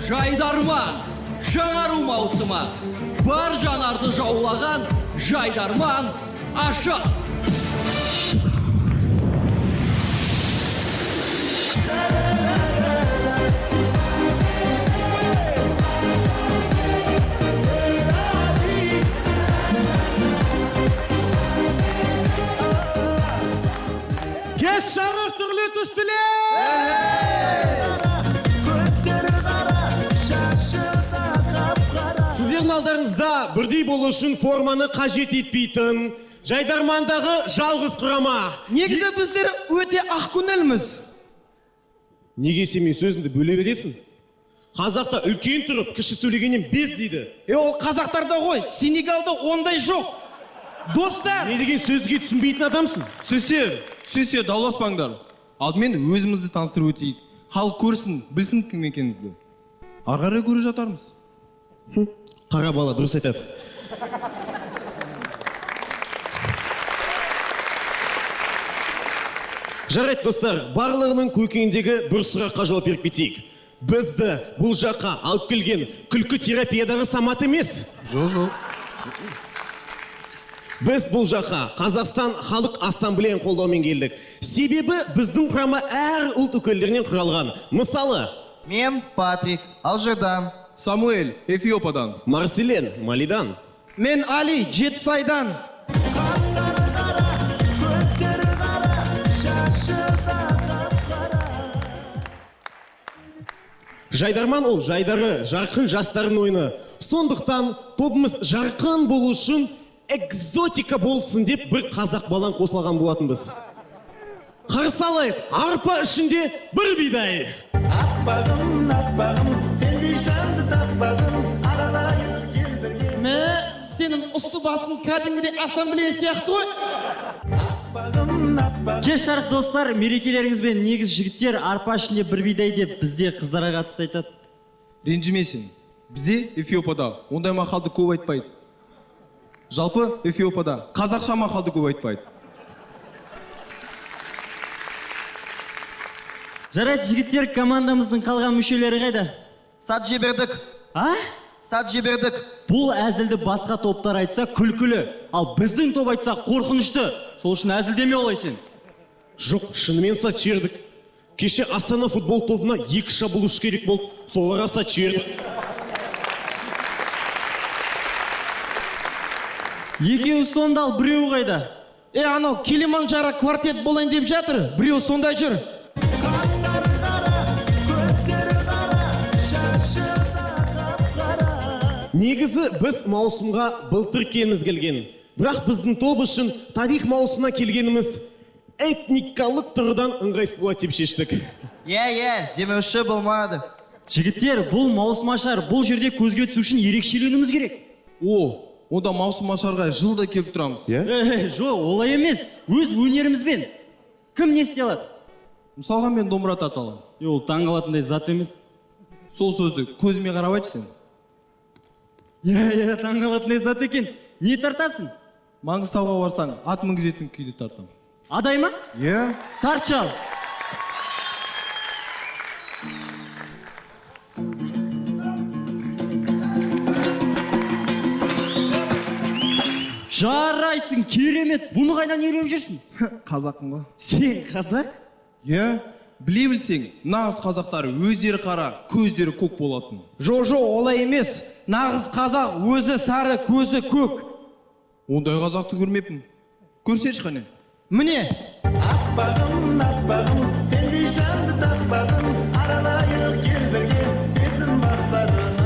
Жайдарман жаңару маусымы. Бар жанарды жаулаған Жайдарман ашық. Кеш жарық, түрлі түстілер! Сіздердің алдарыңызда бірдей болу үшін форманы қажет етпейтін Жайдармандағы жалғыз құрама. Негізі біздер өте ақкөңілміз. Неге сен менің сөзімді бөле бересің? Қазақта үлкен тұрып, кіші сөйлегеннен без дейді. Е, ол қазақтарда ғой, Сенегалда ондай жоқ. Достар, Не деген сөзге түсінбейтін адамсың? Сөсе, сөсе, дауласпаңдар. Алдымен өзімізді таныстырып өтейік. Халық көрсін, білсін кім екенімізді. Ары қарай көре жатармыз. Қара бала дұрыс айтады. Жарайды, достар, барлығының көкейіндегі бір сұраққа жауап беріп кетейік. Бізді бұл жаққа алып келген күлкі терапиядағы Самат емес. Жоқ, жоқ. Біз бұл жаққа Қазақстан Халық Ассамблеяның қолдауымен келдік. Себебі біздің құрама әр ұлт өкілдерінен құралған. Мысалы, Мен Патрик, Алжирдан. Самуэль, Эфиопадан. Марселен, Малидан. Мен Али, Жетісайдан. Жайдарман ол жайдары, жарқын жастардың ойыны. Сондықтан тобымыз жарқын болу үшін экзотика болсын деп бір қазақ балан қосылған болатынбыз. Қарсы алайық, арпа ішінде бір бидай. Аппағым, аппағым, сендей жанды таппағым, аралайық кел бірге. Мә, сенің ұсты басың кәдімгідей ассамблея сияқты ғой. Аппағым, аппағым. Кеш жарық, достар, мерекелеріңізбен! Негізі, жігіттер, арпа ішінде бір бидай деп бізде қыздарға қатысты айтады. Ренжіме сен. Бізде Эфиопада ондай мақалды көп айтпайды. Жалпы Эфиопада қазақша мақалды көп айтпайды. Жарайды, жігіттер, командамыздың қалған мүшелері қайда? Сат жібердік. А? Сат жібердік. Бұл әзілді басқа топтар айтса күлкілі, ал біздің топ айтса қорқынышты. Сол үшін әзілдеме олай сен. Жоқ, шынымен сат жібердік. Кеше Астана футбол тобына екі шабуылшы керек болды. Соларға сат жібердік. Екеуі сонда, ал біреуі қайда? Е, анау Килиманджаро квартет болайын деп жатыр. Біреу сонда жүр. Негізі біз маусымға былтыр келгіміз келген. Бірақ біздің топ үшін тарих маусымына келгеніміз этникалық тұрғыдан ыңғайсыз болады деп шештік. Иә, иә, демеуші болмады. Жігіттер, бұл маусымашар, бұл жерде көзге түсу үшін ерекшеленуіміз керек. О, онда маусым ашарға жылда келіп тұрамыз. Иә? Е, жоқ, олай емес, өз өнерімізбен. Кім не істей алады? Мысалға, мен домбыра тарта аламын. Е, ол таңғалатындай зат емес. Сол сөзді көзіме қарап айтшы сен. Иә, иә, таңғалатындай зат екен. Не тартасың? Маңғыстауға барсаң, ат мінгізетін күйді тартамын. Адай ма? Иә. Тарт, шал. Жарайсың, керемет! Бұны қайдан үйреніп жүрсің? Қазақпын ғой. Сен қазақ? Иә. Біле білсең, нағыз қазақтар өздері қара, көздері көк болатын. Жо, жо, олай емес. Нағыз қазақ өзі сары, көзі көк. Ондай қазақты көрмеппін. Көрсетші, қане. Міне. Аппағым, аппағым, сендей жанды таппағым, аралайық кел бірге сезім бақтарын.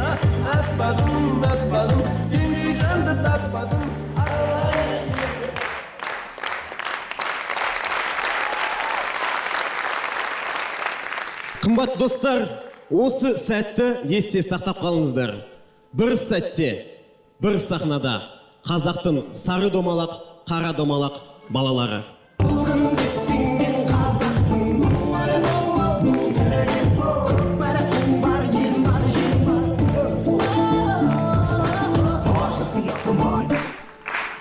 Аппағым, аппағым, сендей жанды таппадым, аралайық кел бірге. Қымбат достар, осы сәтті есте сақтап қалыңыздар. Бір сәтте, бір сахнада қазақтың сары домалақ, қара домалақ балалары.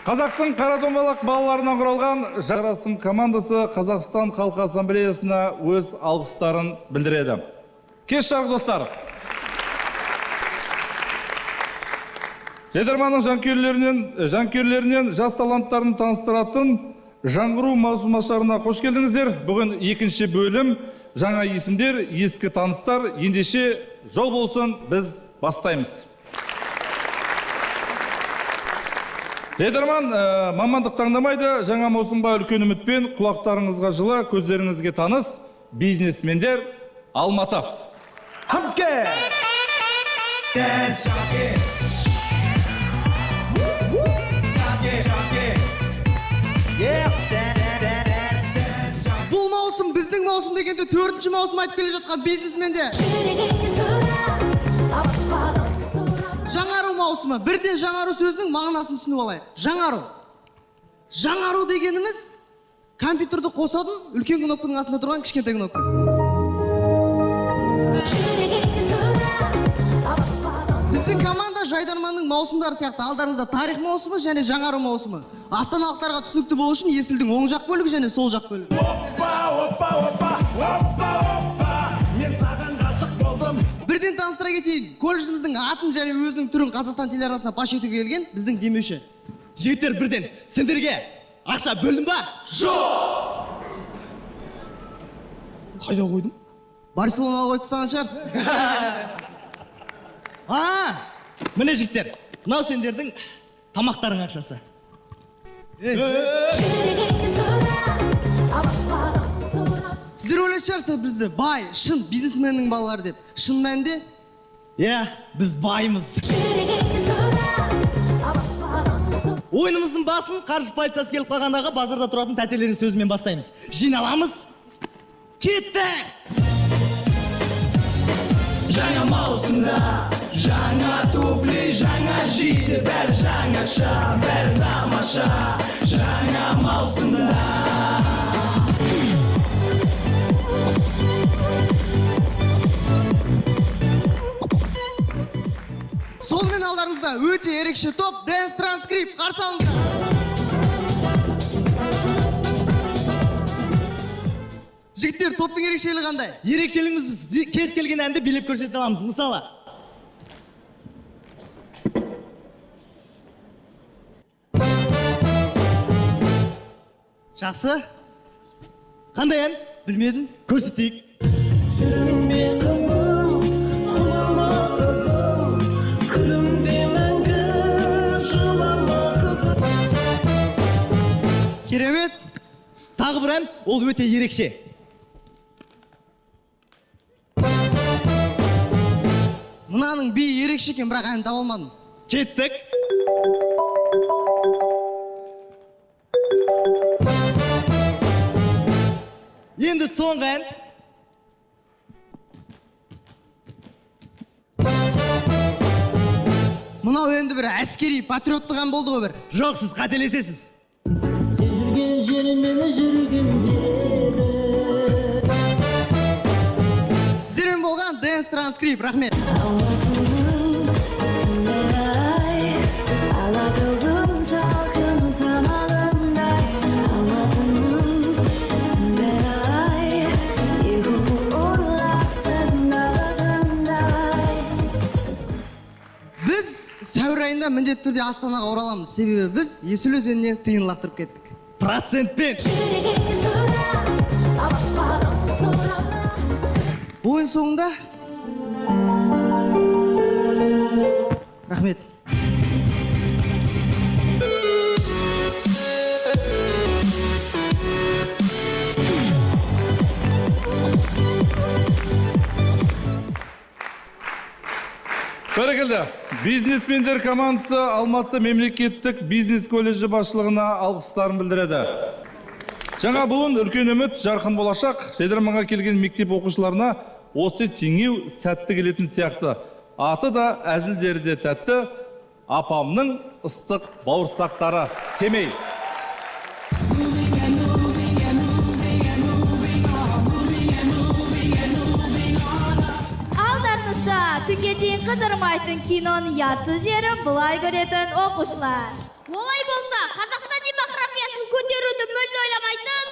Қазақтың қара домалақ балаларынан құралған Жарасым командасы Қазақстан Халқы Ассамблеясына өз алғыстарын білдіреді. Кеш жарық, достар! Жайдарманның жанкүйерлерінен жас таланттарын таныстыратын жаңғыру маусымашарына қош келдіңіздер. Бүгін екінші бөлім, жаңа есімдер, ескі таныстар. Ендеше жол болсын, біз бастаймыз. Жайдарман мамандық таңдамайды, жаңа маусымға үлкен үмітпен құлақтарыңызға жылы, көздеріңізге таныс бизнесмендер Алматы. Хамке! Бұл маусым біздің маусым дегенде 4-ші маусым айтып келе жатқан бизнесмендер. Жаңару маусымы. Бірден жаңару сөзінің мағынасын түсініп алайық. Жаңару. Жаңару дегеніміз компьютерді қосатын үлкен кнопканың астында тұрған кішкентай кнопка. Біздің команда Жайдарманның маусымдары сияқты. Алдарыңызда тарих маусымы және жаңару маусымы. Астаналықтарға түсінікті болу үшін Есілдің оң жақ бөлігі және сол жақ бөлігі. Опа, опа, опа, опа, опа, мен саған ғашық болдым. Бірден таныстыра кетейін. Колледжіміздің атын және өзінің түрін Қазақстан телеарнасына паш етуге келген біздің демеуші. Жігіттер, бірден сендерге ақша бөлдім ба? Жоқ! Қайда қойдым? Барселонаға қойып тастаған шығарсыз. Міне жігіттер, мынау сендердің тамақтарың ақшасы. Сіздер ойлайтын шығарсыздар бізді бай, шын бизнесменнің балалары деп. Шын мәнінде? Иә, біз баймыз. Ойынымыздың басын қаржы полициясы келіп қалғандағы базарда тұратын тәтелердің сөзімен бастаймыз. Жиналамыз. Кеттік! Жаңа маусымда, жаңа туфли, жаңа жиде, бәрі жаңаша, бәрі тамаша. Жаңа маусымда. Сонымен алдарыңызда өте ерекше топ Dance Transcript. Қарсы алыңыздар. Жігіттер, топтың ерекшелігі қандай? Ерекшелігіміз біз кез келген әнді билеп көрсете аламыз. Мысалы, Жақсы. Қандай ән? Білмедім. Көрсетейік. Керемет. Тағы бір ән, ол өте ерекше. Мынаның биі ерекше екен, бірақ әнін таба алмадым. Кеттік. Енді соңғы ән. Мынау енді бір әскери патриоттық ән болды ғой бір. Жоқ, сіз қателесесіз. Сіздермен болған Dance Transcript. Рахмет. Біз сәуір айында міндетті түрде Астанаға ораламыз. Себебі біз Есіл өзеніне тиын лақтырып кеттік. Процентпен. Ойын соңында рахмет. Бәрекелді. Бизнесмендер командасы Алматы мемлекеттік бизнес колледжі басшылығына алғыстарын білдіреді. Жаңа буын, үлкен үміт, жарқын болашақ. Жайдарманға келген мектеп оқушыларына осы теңеу сәтті келетін сияқты. Аты да, әзілдері де тәтті. Апамның ыстық бауырсақтары. Семей. Алдарыңызда түнге дейін қыдырмайтын киноның ұятсыз жерін былай көретін оқушылар. Олай болса, Қазақстан демографиясын көтеруді мүлде ойламайтын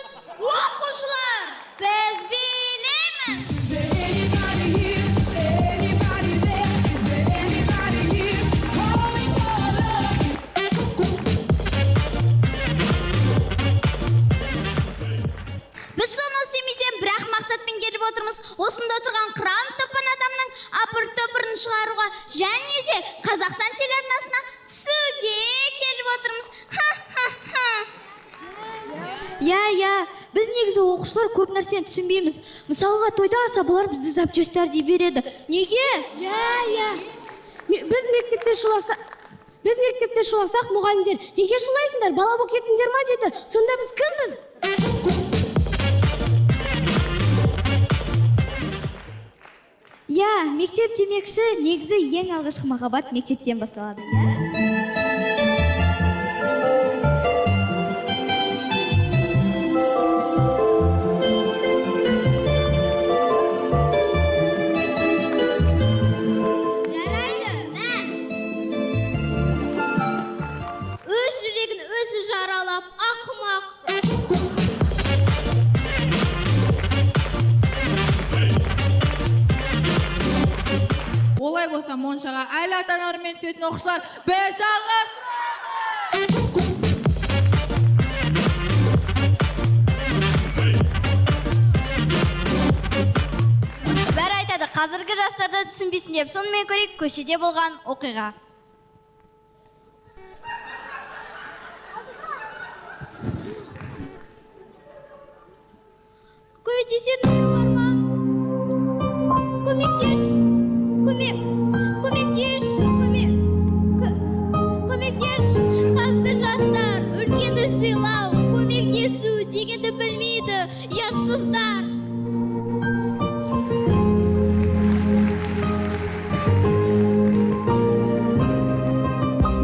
оқушылар. Біз билейміз! Иә, иә, біз негізі оқушылар көп нәрсені түсінбейміз. Мысалға, тойда асабалар бізді запчастьтар дей береді. Неге? Иә, иә. Біз мектепте шуласа, біз мектепте шуласақ, мұғалімдер неге шулайсыңдар, бала болып кеттіңдер ма дейді. Сонда біз кімбіз? Иә, мектеп демекші, негізі ең алғашқы махаббат мектептен басталады, иә? Жарайды, мә. Өз жүрегін өзі жаралап, ақымақ. Олай болса, моншаға әлі ата аналарымен түсетін оқушылар біз жалғыз. Бәрі айтады, қазіргі жастарды түсінбейсің деп. Сонымен көрейік көшеде болған оқиға. Көмектесетін біреу бар ма? Көмектес. Көмек. Көмектес. Көмек. Көмектес. Қазіргі жастар үлкенді сыйлау, көмектесу дегенді білмейді. Ұятсыздар.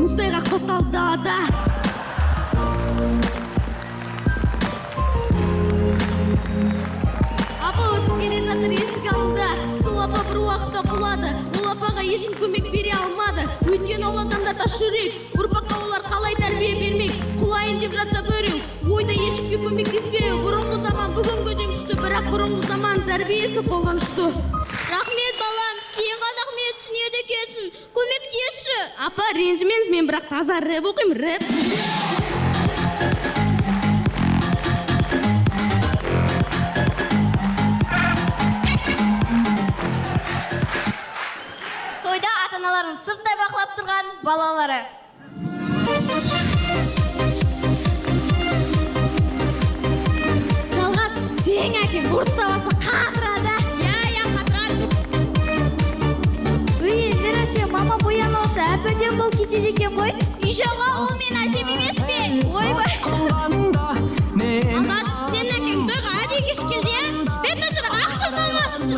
Мұздай басталды далада. Апа өтіп келе жатыр есік алдында. Сол апа бір уақытта құлады. Ол апаға ешкім көмек бере алмады. Өйткені ол адамда тас жүрек. Ұрпаққа олар қалай тәрбие бермек? Құлайын деп жатса біреу, ойда ешкімге көмектеспеу. Бұрынғы заман бүгінгіден күшті, бірақ бұрынғы заман тәрбиесі қолдан ұшты. Рахмет, балам, сен ғана мені түсінеді екенсің. Көмектесші. Апа, ренжімеңіз, мен бірақ таза рэп оқимын, рэп. Тойда ата-аналарын сырттай бақылап тұрған балалары. Жалғас, сен әкең ұрттап алса қатырады. Иә, иә, қатырады. Өй, Эльмира, сен мама боянып алса, әп-әдемі болып кетеді екен ғой. Еще ол менің әжем емес пе? Ойбай. Азат, сенің әкең тойға әдейі кеш келді, иә? Бет ашарға ақша салмашы.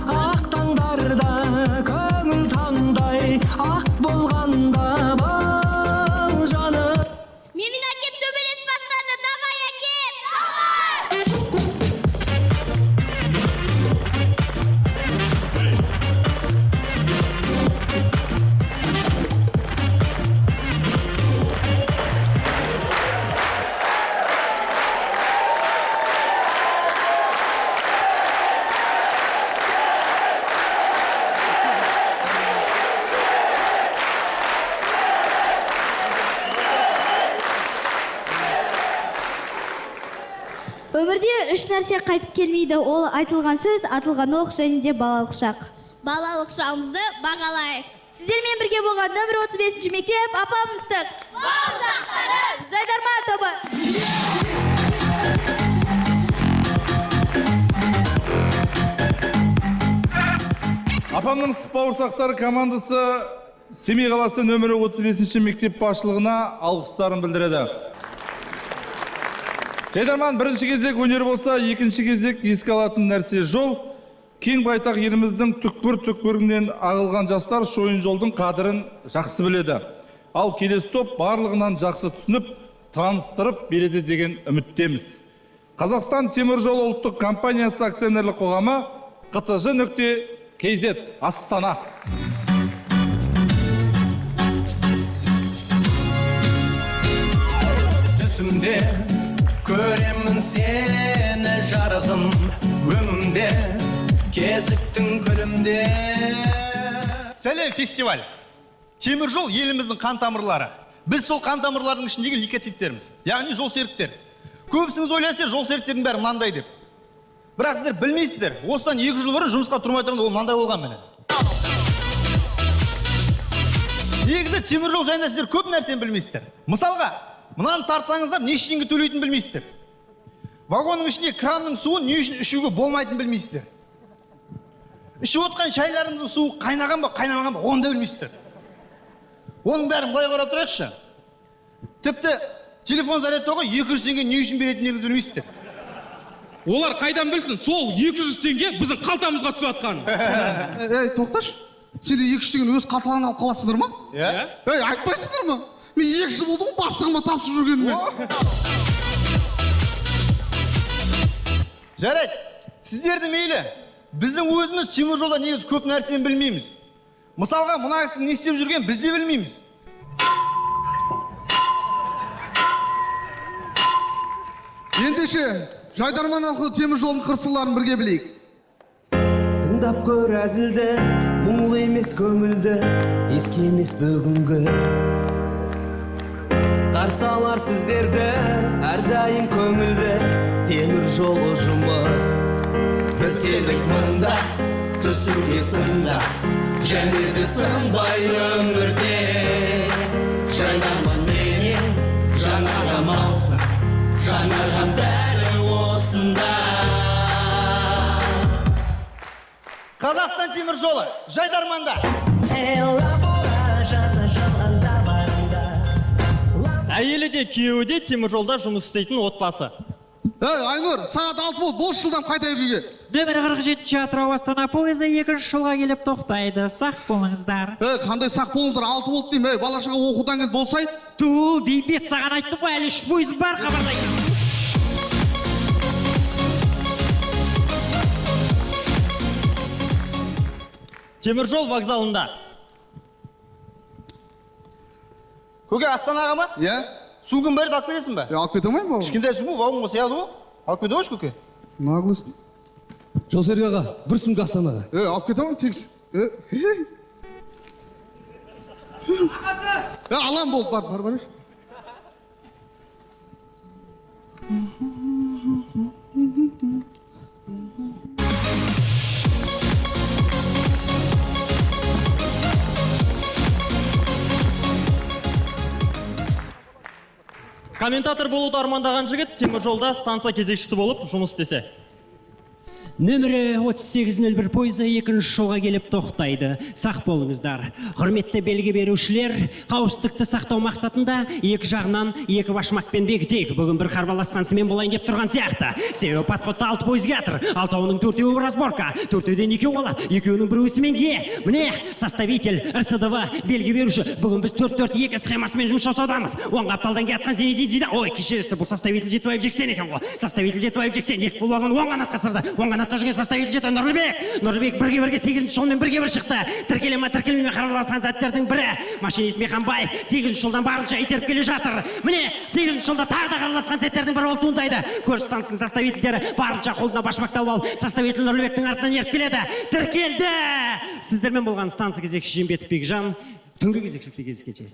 Ақ таңдарда көңіл таңдай ақ болғанда бал жаным. Менің әкем төбелес бастады. Давай, әке, давай! Өмірде үш нәрсе қайтып келмейді. Ол айтылған сөз, атылған оқ және де балалық шақ. Балалық шағымызды бағалайық. Сіздермен бірге болған нөмір 35 мектеп апам ыстық. Бауырсақтары! Жайдарман тобы. Апамның ыстық бауырсақтары командасы Семей қаласы нөмірі 35 мектеп басшылығына алғыстарын білдіреді. Жайдарман бірінші кезек өнер болса, екінші кезек еске алатын нәрсе жол. Кең байтақ еліміздің түкпір-түкпірінен ағылған жастар шойын жолдың қадірін жақсы біледі. Ал келесі топ барлығынан жақсы түсініп, таныстырып береді деген үміттеміз. Қазақстан темір жолы ұлттық компаниясы акционерлік қоғамы қтж нүкте kz Астана. Түсімде көремін сені жарығым, өңімде кезіктің күлімде. Сәлем, фестиваль. Темір жол еліміздің қан тамырлары. Біз сол қан тамырлардың ішіндегі лейкоциттерміз, яғни жол серіктер. Көбісіңіз ойлайсыздар, жол серіктердің бәрі мынандай деп. Бірақ сіздер білмейсіздер, осыдан 2 жыл бұрын жұмысқа тұрмай тұрғанда ол мынандай болған міне. Негізі темір жол жайында сіздер көп нәрсені білмейсіздер. Мысалға, мынаны тартсаңыздар неше теңге төлейтінін білмейсіздер. Вагонның ішінде кранның суын не үшін ішуге болмайтынын білмейсіздер. Ішіп отқан шайларыңыздың суы қайнаған ба, қайнамаған ба, оны да білмейсіздер. Оның бәрін былай қарап тұрайықшы. Тіпті телефон зарядтауға 200 теңге не үшін беретіндеріңізді білмейсіздер. Олар қайдан білсін, сол 200 теңге біздің қалтамызға түсіп жатқан. Ей, тоқташы. Сендер 200 теңгені өз қалталарыңа алып қаласыңдар ма? Иә. Ей, айтпайсыңдар ма? Мен 2 жыл болды ғой бастығыма тапсырып жүргеніме. Жарайды, сіздерді мейлі. Біздің өзіміз темір жолда негізі көп нәрсені білмейміз. Мысалға, мына кісінің не істеп жүргенін біз де білмейміз. Ендеше, Жайдарман арқылы темір жолдың қыр-сырларын бірге білейік. Тыңдап көр әзілді, мұңлы емес көңілді, ескі емес бүгінгі. Қарсы алар сіздерді, әрдайым көңілді, темір жол ұжымы. Біз келдік мында, түсуге сынға, және де сынбай өмірде. Жайдарман менен жаңарған маусым, жаңарған бәрі осында. Қазақстан темір жолы, Жайдарманда. Әйелі де күйеуі де темір жолда жұмыс істейтін отбасы. Ей, Айнұр, сағат 6 болды, бос жылдам қайтайық үйге. Нөмірі 47 Атырау Астана пойызы екінші жолға келіп тоқтайды. Сақ болыңыздар. Ей, қандай сақ болыңыздар, 6 болды деймін. Ей, бала шаға оқудан келді болсай. Ту, бейбет, саған айттым ғой, әлі 3 пойыз бар хабарлайды. Темір жол вокзалында. Көке, Астанаға ма? Иә. Сумкам бәрі алып кетесің ба? Е, алып кете алмаймын бауырым. Кішкентай сумка вагонға сияды ғой. Алып кете қойшы, көке. Наглость. Жолсерік аға, бір сумка Астанаға. Е, алып кете алмаймын, тегіс. Е, е, алам болды, бар, бар, бар. Комментатор болуды армандаған жігіт темір жолда станция кезекшісі болып жұмыс істесе. Нөмірі 3801 пойызы екінші жолға келіп тоқтайды. Сақ болыңыздар. Құрметті белгі берушілер, қауіпсіздікті сақтау мақсатында екі жағынан екі башмақпен бекітейік. Бүгін бір қарбаласқан сімен болайын деп тұрған сияқты. Себебі подходта 6 пойыз келатыр. Алтауының төртеуі разборка. Төртеуден екеу қалады. Екеуінің біреуі сменге. Міне, составитель РСДВ белгі беруші. Бүгін біз 4-4-2 схемасымен жұмыс жасаудамыз. Оң қапталдан келатқан Зейнедин Зидан. Ой, кешіріңіздер, бұл составитель Жетібаев Жексен екен ғой. Составитель Жетібаев Жексен екі бұл вагон оң қанатқа сырды. Оң қанатқа жүрген составитель жеті Нұрлыбек. Нұрлыбек бірге-бірге 8-ші жолмен бірге-бір шықты. Тіркеле ма, тіркелмей ме қарбаласқан сәттердің бірі. Машинист Механбаев 8-ші жолдан барынша итеріп келе жатыр. Міне, 8-ші жолда тағы да қарбаласқан сәттердің бірі болып туындайды. Көрші станцияның составительдері барынша қолына башмақты алып алып, составитель Нұрлыбектің артынан еріп келеді. Тіркелді! Сіздермен болған станция кезекші Жембетов Бекжан. Түнгі кезекшілікте кездескенше.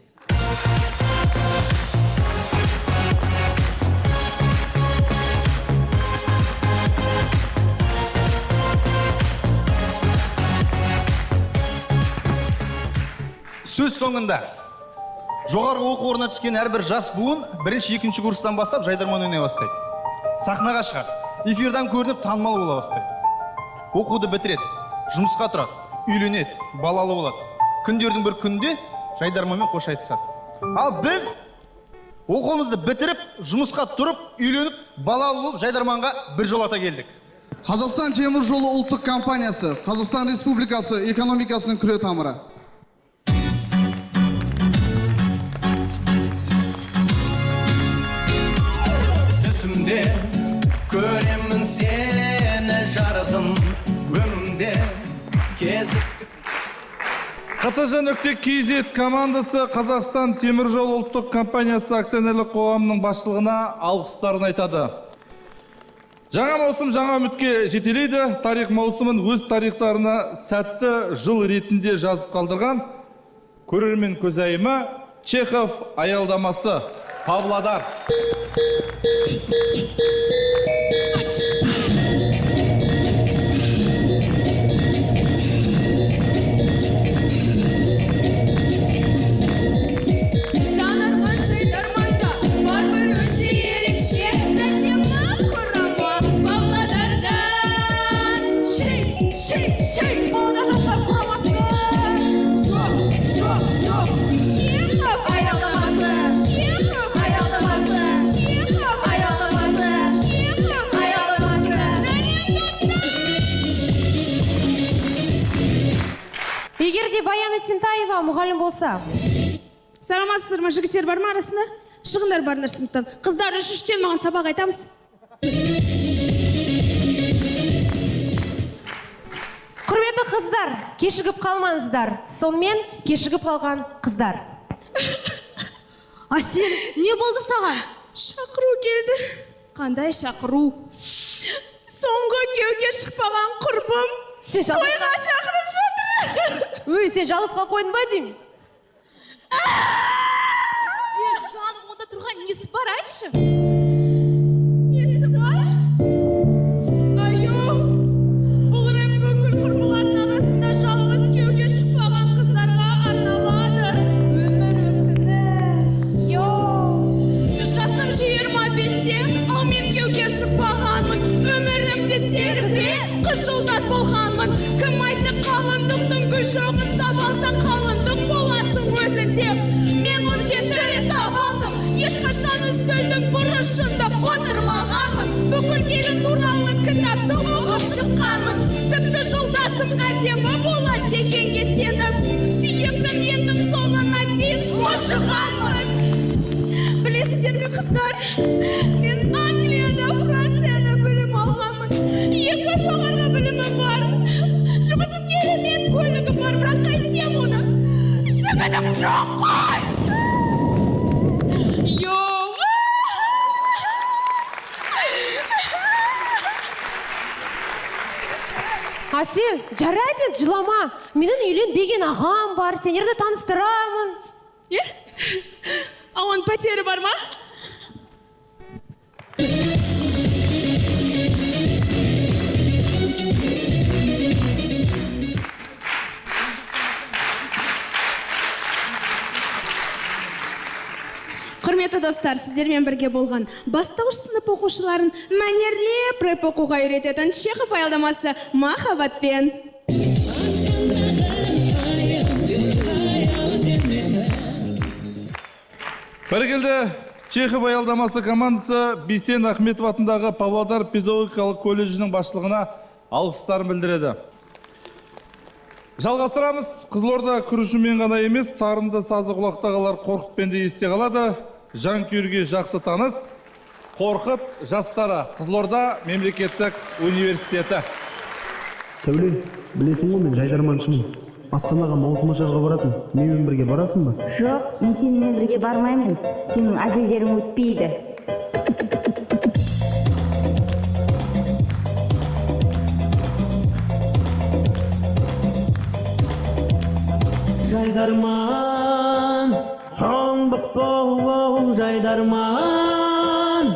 Сөз соңында жоғарғы оқу орнына түскен әрбір жас буын бірінші, екінші курстан бастап жайдарман ойнай бастайды. Сахнаға шығады, эфирдан көрініп танымал бола бастайды. Оқуды бітіреді, жұмысқа тұрады, үйленеді, балалы болады. Күндердің бір күнінде жайдарманмен қош айтысады. Ал біз оқуымызды бітіріп, жұмысқа тұрып, үйленіп, балалы болып жайдарманға бір жолата келдік. Қазақстан темір жолы ұлттық компаниясы, Қазақстан Республикасы экономикасының күре тамыры. Түсімде көремін сені жарқын өмірімде кезіктік. ҚТЖ.KZ командасы Қазақстан темір жол ұлттық компаниясы акционерлік қоғамының басшылығына алғыстарын айтады. Жаңа маусым жаңа үмітке жетелейді. Тарих маусымын өз тарихтарына сәтті жыл ретінде жазып қалдырған көрермен көзайымы Чехов аялдамасы, Павлодар. Жанарған жайдарманда бар бір өте ерекше әдемі құрама. мұғалім болса. Саламатсыздар ма, жігіттер бар ма арасында? Шығыңдар барыңдар сыныптан. Қыздар 3-3-тен маған сабақ айтамыз. Құрметті қыздар, кешігіп қалмаңыздар. Сонымен кешігіп қалған қыздар. Әсел, не болды саған? Шақыру келді. Қандай шақыру? Соңғы күйеуге шықпаған құрбым тойға шақырып жатыр. Өй, сен жалғыз қалып қойдың ба деймін? Сен, жаным, онда тұрған несі бар, айтшы? Несі бар? Аю, бұл рэп бүкіл құрбылардың арасында жалғыз күйеуге шықпаған қыздарға арналады. Өмір өкініш. Жасым 25-те, ал мен күйеуге шықпағанмын. Өмірімде 8 рет қыз жолдас болғанмын. Кім айтты қалыңдықтың гүл шоғын ұстап алсаң қалыңдық боласың өзі деп. Мен 17 рет сап алдым, ешқашан үстелдің бұрышында отырмағанмын. Бүкіл келін туралы кітапты оқып шыққанмын. Тіпті жолдасым әдемі болады дегенге сеніп, сүйектің еттің соңына дейін қожығанмын. Білесіздер ме, қыздар, мен Англияда, Францияда білім алғанмын. 2 жоғарғы білімім бар. Жұмысым керемет, көлігім бар, бірақ қайтем оны? Жігітім жоқ қой! Йоу! Әсел, жарайды енді, жылама. Менің үйленбеген ағам бар, сендерді таныстырамын. Е? А оның пәтері бар ма? Құрметті достар, сіздермен бірге болған бастауыш сынып оқушыларын мәнерлеп рэп оқуға үйрететін Чехов аялдамасы махаббатпен. Бәрекелді, Чехов аялдамасы командасы Бейсен Ахметов атындағы Павлодар педагогикалық колледжінің басшылығына алғыстарын білдіреді. Жалғастырамыз. Қызылорда күрішімен ғана емес, сарынды сазы құлақтағылар Қорқытпен де есте қалады. Жанкүйерге жақсы таныс Қорқыт жастары, Қызылорда мемлекеттік университеті. Сәуле, білесің ғой, мен жайдарманшымын. Астанаға маусымашарға баратын. Менімен бірге барасың ба? Жоқ, мен сенімен бірге бармаймын. Сенің әзілдерің өтпейді. Жайдарман, жайдарман,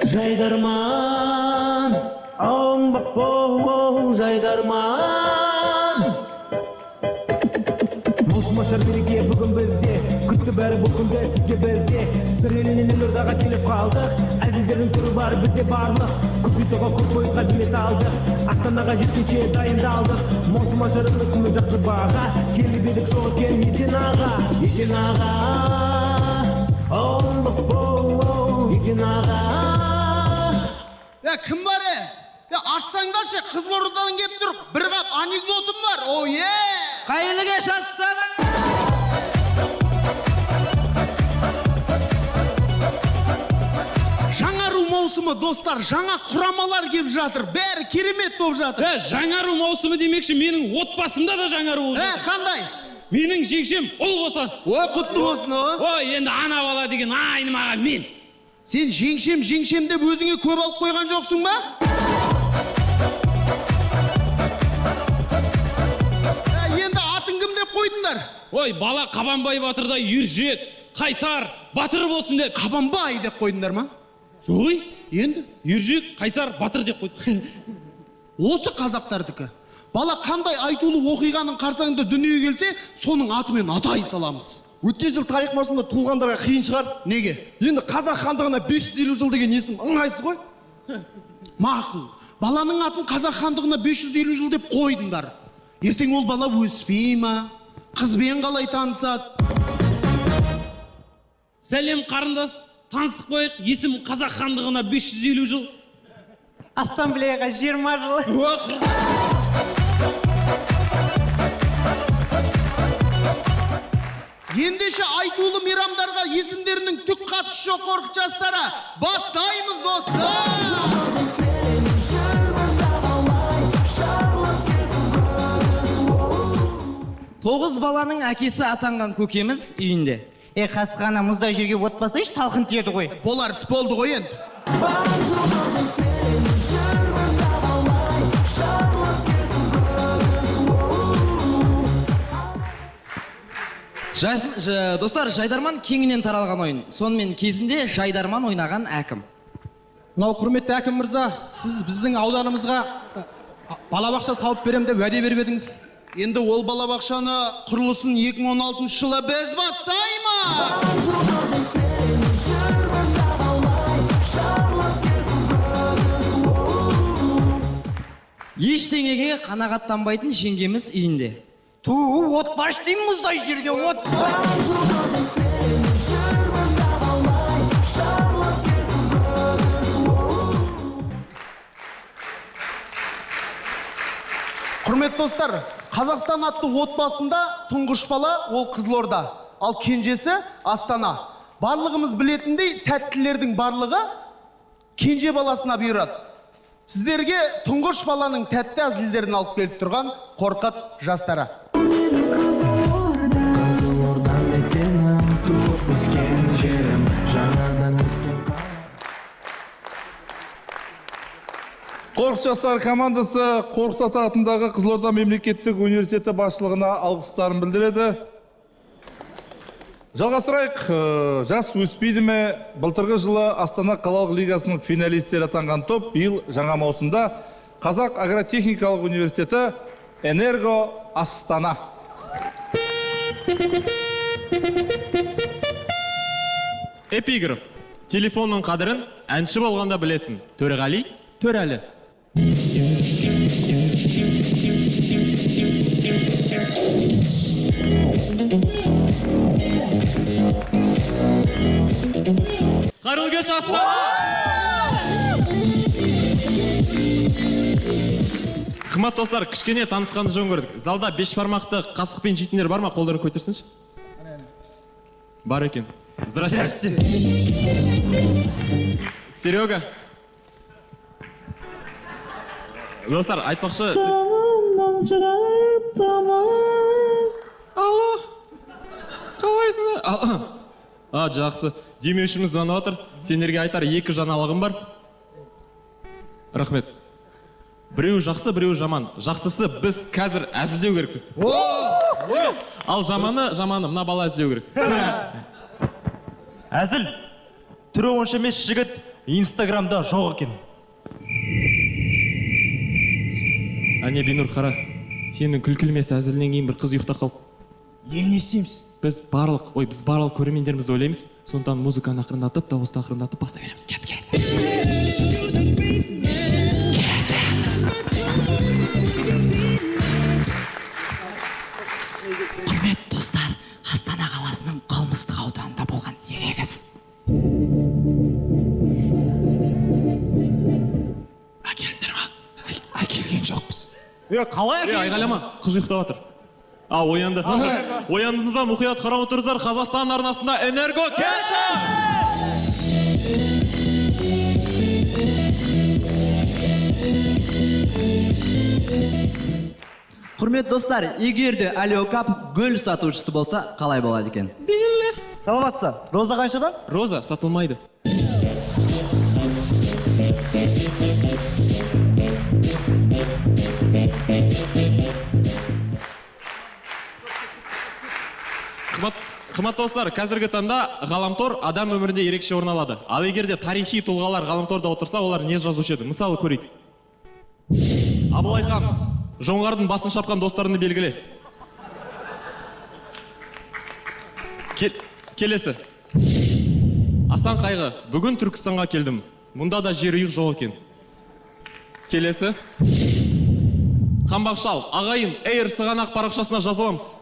жайдарман, жайдарман. Маусымашар мереке бүгін бізде, күтті бәрі бұл күнді сізге бізде. Сыр елінен елордаға келіп қалдық, әзілдердің түрі бар бізде барлық. Көкшетауға көп пойызға билет алдық, Астанаға жеткенше дайындалдық. Маусымашар үкімі жақсы баға, келіп едік жол екен Есен аға. Есен аға, Есен аға. Кім бар е? Ашсаңдаршы, Қызылордадан келіп тұр, бір қап анекдотым бар. О, е! Қайырлы кеш, Астана! Жаңару маусымы, достар, жаңа құрамалар келіп жатыр. Бәрі керемет болып жатыр. Жаңару маусымы демекші, менің отбасымда да жаңару болып жатыр. Қандай? Менің жеңшем ұл болсын. Ой, құтты болсын, о. Ой, енді ана бала деген айнымаған мен. Сен жеңшем, жеңшем деп өзіңе көп алып қойған жоқсың ба? Енді атын кім деп қойдыңдар? Ой, бала Қабанбай батырдай ержүрек, қайсар, батыр болсын деп. Қабанбай деп қойдыңдар ма? Жоқ, енді? Ержүрек, қайсар, батыр деп қойдық. Осы қазақтардікі. Бала қандай айтулы оқиғаның қарсаңында дүниеге келсе, соның атымен атай саламыз. Өткен жыл тарих маусымында туылғандарға қиын шығар. Неге? Енді қазақ хандығына 550 жыл деген есім ыңғайсыз ғой. Мақұл. Баланың атын қазақ хандығына 550 жыл деп қойдыңдар. Ертең ол бала өспей ма? Қызбен қалай танысады? Сәлем қарындас, танысып қояйық. Есім қазақ хандығына 550 жыл. Ассамблеяға 20 жыл. О, құрдас. Ендеше айтулы мейрамдарға есімдерінің түк қатысы жоқ Қорқыт жастары. Бастаймыз, достар! Тоғыз баланың әкесі атанған көкеміз үйінде. Е, қасқана мұздай жерге от басайшы, салқын тиеді ғой. Болар іс болды ғой енді. Достар, жайдарман кеңінен таралған ойын. Сонымен кезінде жайдарман ойнаған әкім. Мынау құрметті әкім мырза, сіз біздің ауданымызға балабақша салып берем деп уәде беріп едіңіз. Енді ол балабақшаны құрылысын 2016 жылы біз бастаймыз. Ештеңеге қанағаттанбайтын жеңгеміз үйінде. Ту, от баш деймін мұздай жерге, от. Құрметті достар, Қазақстан атты отбасында тұңғыш бала ол Қызылорда, ал кенжесі Астана. Барлығымыз білетіндей, тәттілердің барлығы кенже баласына бұйырады. Сіздерге тұңғыш баланың тәтті әзілдерін алып келіп тұрған Қорқыт жастары. Қорқыт жастар командасы Қорқыт ата атындағы Қызылорда мемлекеттік университеті басшылығына алғыстарын білдіреді. Жалғастырайық. Жас өспейді ме? Былтырғы жылы Астана қалалық лигасының финалистері атанған топ биыл жаңа маусымда Қазақ агротехникалық университеті Энерго Астана. Эпиграф. Телефонның қадірін әнші болғанда білесің. Төреғали, Төрәлі. Қайырлы кеш, Астана! Қымбатты достар, кішкене танысқанды жөн көрдік. Залда бешбармақты қасықпен жейтіндер бар ма? Қолдарын көтерсінші. Бар екен. Здрасте. Серега. Достар, айтпақшы... Алло, қалайсың? А, жақсы. Демеушіміз звондап жатыр. Сендерге айтар екі жаңалығым бар. Рахмет. Біреуі жақсы, біреуі жаман. Жақсысы біз қазір әзілдеу керекпіз. Ал жаманы, мына бала әзілдеу керек. Әзіл, түрі онша емес жігіт Инстаграмда жоқ екен. Әне, Бинур, қара. Сенің күлкілі емес әзілінен кейін бір қыз ұйықтап қалды. Не істейміз? Біз барлық көрермендерімізді ойлаймыз. Сондықтан музыканы ақырындатып, дауысты ақырындатып баста береміз. Кет, кет. Құрметті достар, Астана қаласының қылмыстық ауданында болған ерегіс. Әкелдіңдер ма? Әкелген жоқпыз. Қалай әкелген? Айғайлама, қыз ұйықтап жатыр. А, оянды. Ояндыңыз ба? Мұқият қарап отырыңыздар. Қазақстан арнасында Энерго кетті! Құрметті достар, егер де Алиокап гүл сатушысы болса, қалай болады екен? Саламатсыз. Роза қаншадан? Роза сатылмайды. Қымбатты достар, қазіргі таңда ғаламтор адам өмірінде ерекше орын алады. Ал егер де тарихи тұлғалар ғаламторда отырса, олар не жазушы еді? Мысалы көрейік. Абылай хан, жоңғардың басын шапқан достарыңды белгіле. Келесі. Асан қайғы, бүгін Түркістанға келдім. Мұнда да жер ұйық жоқ екен. Келесі. Қамбақшал, ағайын, Эйр сығанақ парақшасына жазыламыз.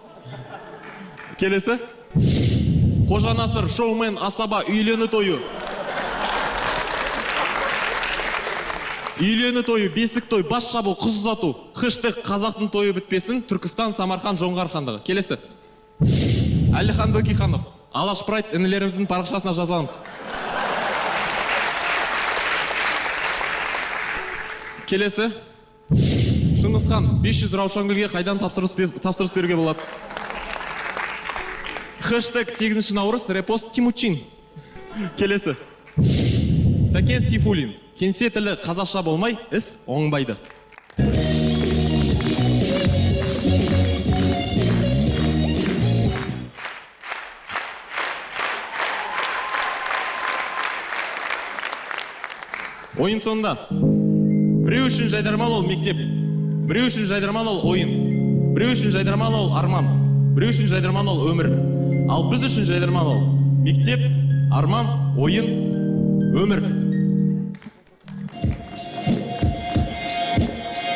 Келесі. Қожа Насыр, шоумен, асаба, үйлену тойы. Үйлену тойы, бесік той, бас шабу, қыз ұзату. Хэштег қазақтың тойы бітпесін, Түркістан, Самарқан, Жоңғар хандығы. Келесі. Әлихан Бөкейханов, Алаш Прайд інілеріміздің парақшасына жазыламыз. Келесі. Шыңғысхан, 500 раушангүлге қайдан тапсырыс беруге болады? Хэштег 8 наурыз, репост Тимучин. Келесі. Сәкен Сейфуллин, кеңсе тілі қазақша болмай, іс оңбайды. Ойын соңында. Біреу үшін жайдарман ол мектеп, біреу үшін жайдарман ол ойын, біреу үшін жайдарман ол арман, біреу үшін жайдарман ол өмір. Ал біз үшін жайдарман ол мектеп, арман, ойын, өмір.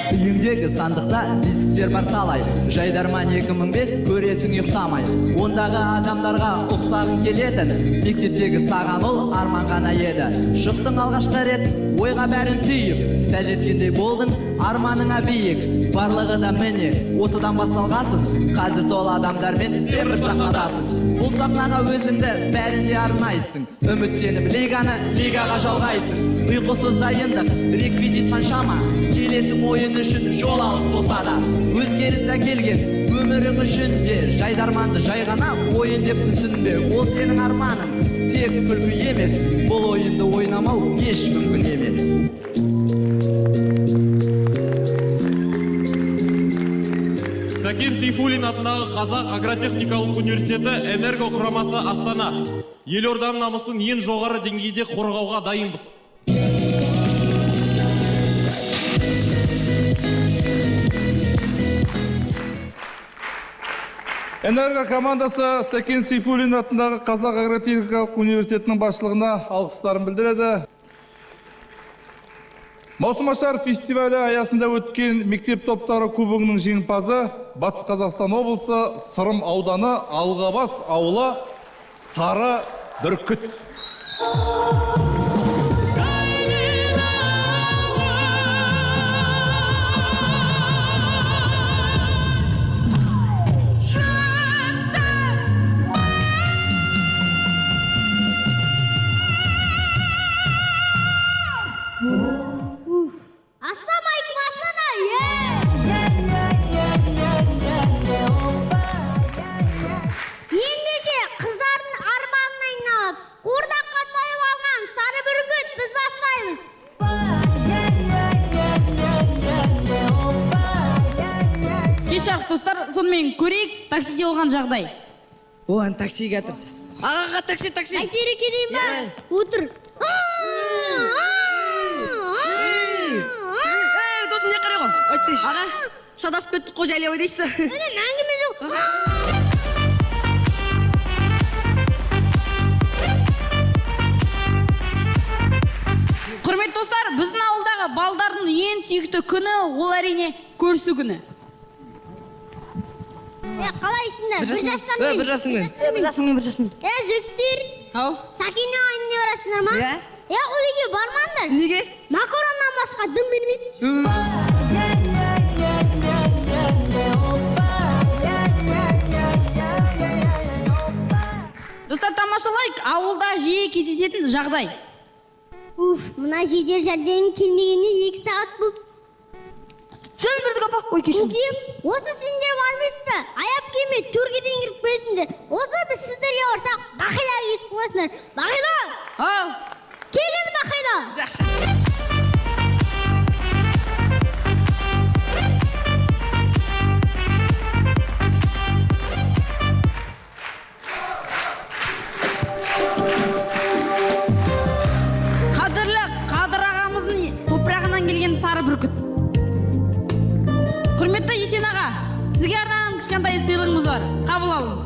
Үйіңдегі сандықта дисктер бар талай. Жайдарман 2005 көресің ұйықтамай. Ондағы адамдарға ұқсағың келетін. Мектептегі саған ол арман ғана еді. Шықтың алғашқы рет ойға бәрін түйіп, сәл жеткендей болдың арманыңа биік. Барлығы да міне осыдан басталғасын. Қазір сол адамдармен сен бір сахнадасың. Бұл сахнаға өзіңді бәрінде арнайсың. Үміттеніп лиганы лигаға жалғайсың. Ұйқысыз дайындық, реквизит қаншама. Келесің ойын үшін жол алыс болса да. Өзгеріс әкелген өмірің үшін де жайдарманды жай ғана ойын деп түсінбе. Ол сенің арманың, тек күлкі емес. Бұл ойынды ойнамау еш мүмкін емес. Сәкен Сейфуллин атындағы Қазақ агротехникалық университеті Энерго құрамасы Астана. Елорданың намысын ең жоғары деңгейде қорғауға дайынбыз. Энерго командасы Сәкен Сейфуллин атындағы Қазақ агротехникалық университетінің басшылығына алғыстарын білдіреді. Маусымашар фестивалі аясында өткен мектеп топтары кубогының жеңімпазы Батыс Қазақстан облысы Сырым ауданы Алғабас ауылы Сары Бүркіт. Ассалаумағалейкум, Астана! Ендеше қыздардың арманына айналып, қуырдаққа тойып алған сары бүркіт біз бастаймыз. Кеш жарық достар, сонымен көрейік таксиде болған жағдай. О, ана таксиге жатыр. Аға, такси, такси. Әйтеуір келейін ба? Отыр. Ей, досым, не қарай ғой? Айтсайшы. Аға, шатасып кеттік қой, жайлап дейсіз. Інім, әңгіме жоқ. Құрметті достар, біздің ауылдағы балдардың ең сүйікті күні ол әрине көрісу күні. Қалайсыңдар? Бір Бір жастан жасыңмен. мен. Бір жасыңмен. Бір жасыңмен, бір жасыңмен. Жігіттер. Ау. Сәкеннің үйіне барасыңдар ма? Иә. Ол үйге бармаңдар. Неге? Макароннан басқа дым бермейді. Достар, тамашалайық, ауылда жиі кездесетін жағдай. Уф, мына жедел жәрдемнің келмегеніне 2 сағат болды. Сәлем бердік, апа. Ой, кешіріңіз. Көкем, осы сендер бар емес пе? Аяп келмей, төрге дейін кіріп келесіңдер. Осы біз сіздерге барсақ, бақила кесіп қоясыңдар. Бақила! Ау! Келіңіз, бақила! Жақсы. Қадірлі Қадыр ағамыздың топырағынан келген сары бүркіт. Құрметті Есен аға, сізге арнаған кішкентай сыйлығымыз бар. Қабыл алыңыз.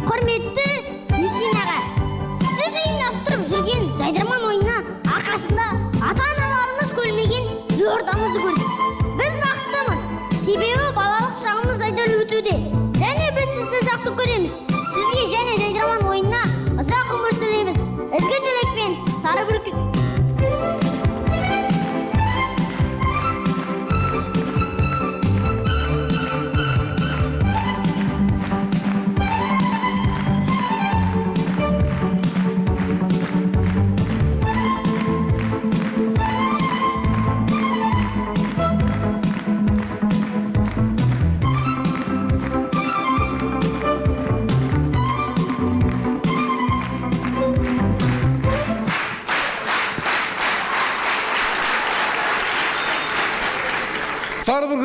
Құрметті Есен аға, сіз ұйымдастырып жүрген жайдарман ойынына арқасында ата-аналарымыз көрмеген елордамызды көрдік. Біз бақыттымыз. Себебі балалық шағымыз жайдары өтуде. Және біз сізді жақсы көреміз. Сізге және жайдарман ойынына ұзақ өмір тілейміз. Ізгі тілекпен Сары Бүркіт.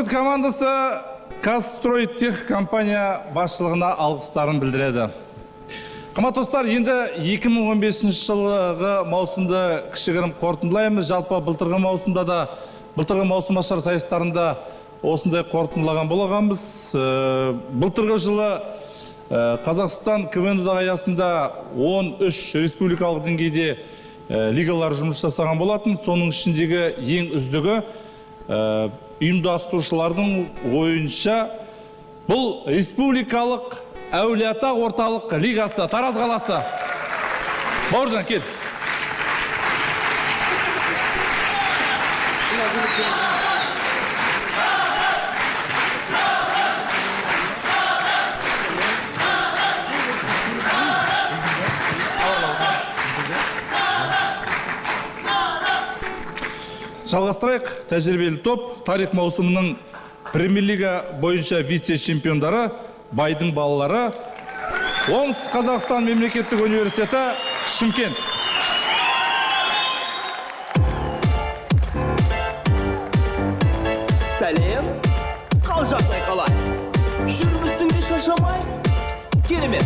Бүркіт командасы Казстройтех компания басшылығына алғыстарын білдіреді. Қымбатты достар, енді 2015 жылғы маусымды кішігірім қорытындылаймыз. Жалпы былтырғы маусымда да, былтырғы маусым ашар сайыстарында осындай қорытындылаған болғанбыз. Былтырғы жылы Қазақстан КВН одағы аясында 13 республикалық деңгейде лигалар жұмыс жасаған болатын. Соның ішіндегі ең үздігі ұйымдастырушылардың ойынша бұл республикалық Әулиеата орталық лигасы, Тараз қаласы. Бауыржан, кел. Жалғастырайық. Тәжірибелі топ тарих маусымының премьер-лига бойынша вице-чемпиондары Байдың балалары, Оңтүстік Қазақстан мемлекеттік университеті, Шымкент. Сәлем, қал жағдай қалай? Жүрмісің де шаршамай? Керемет,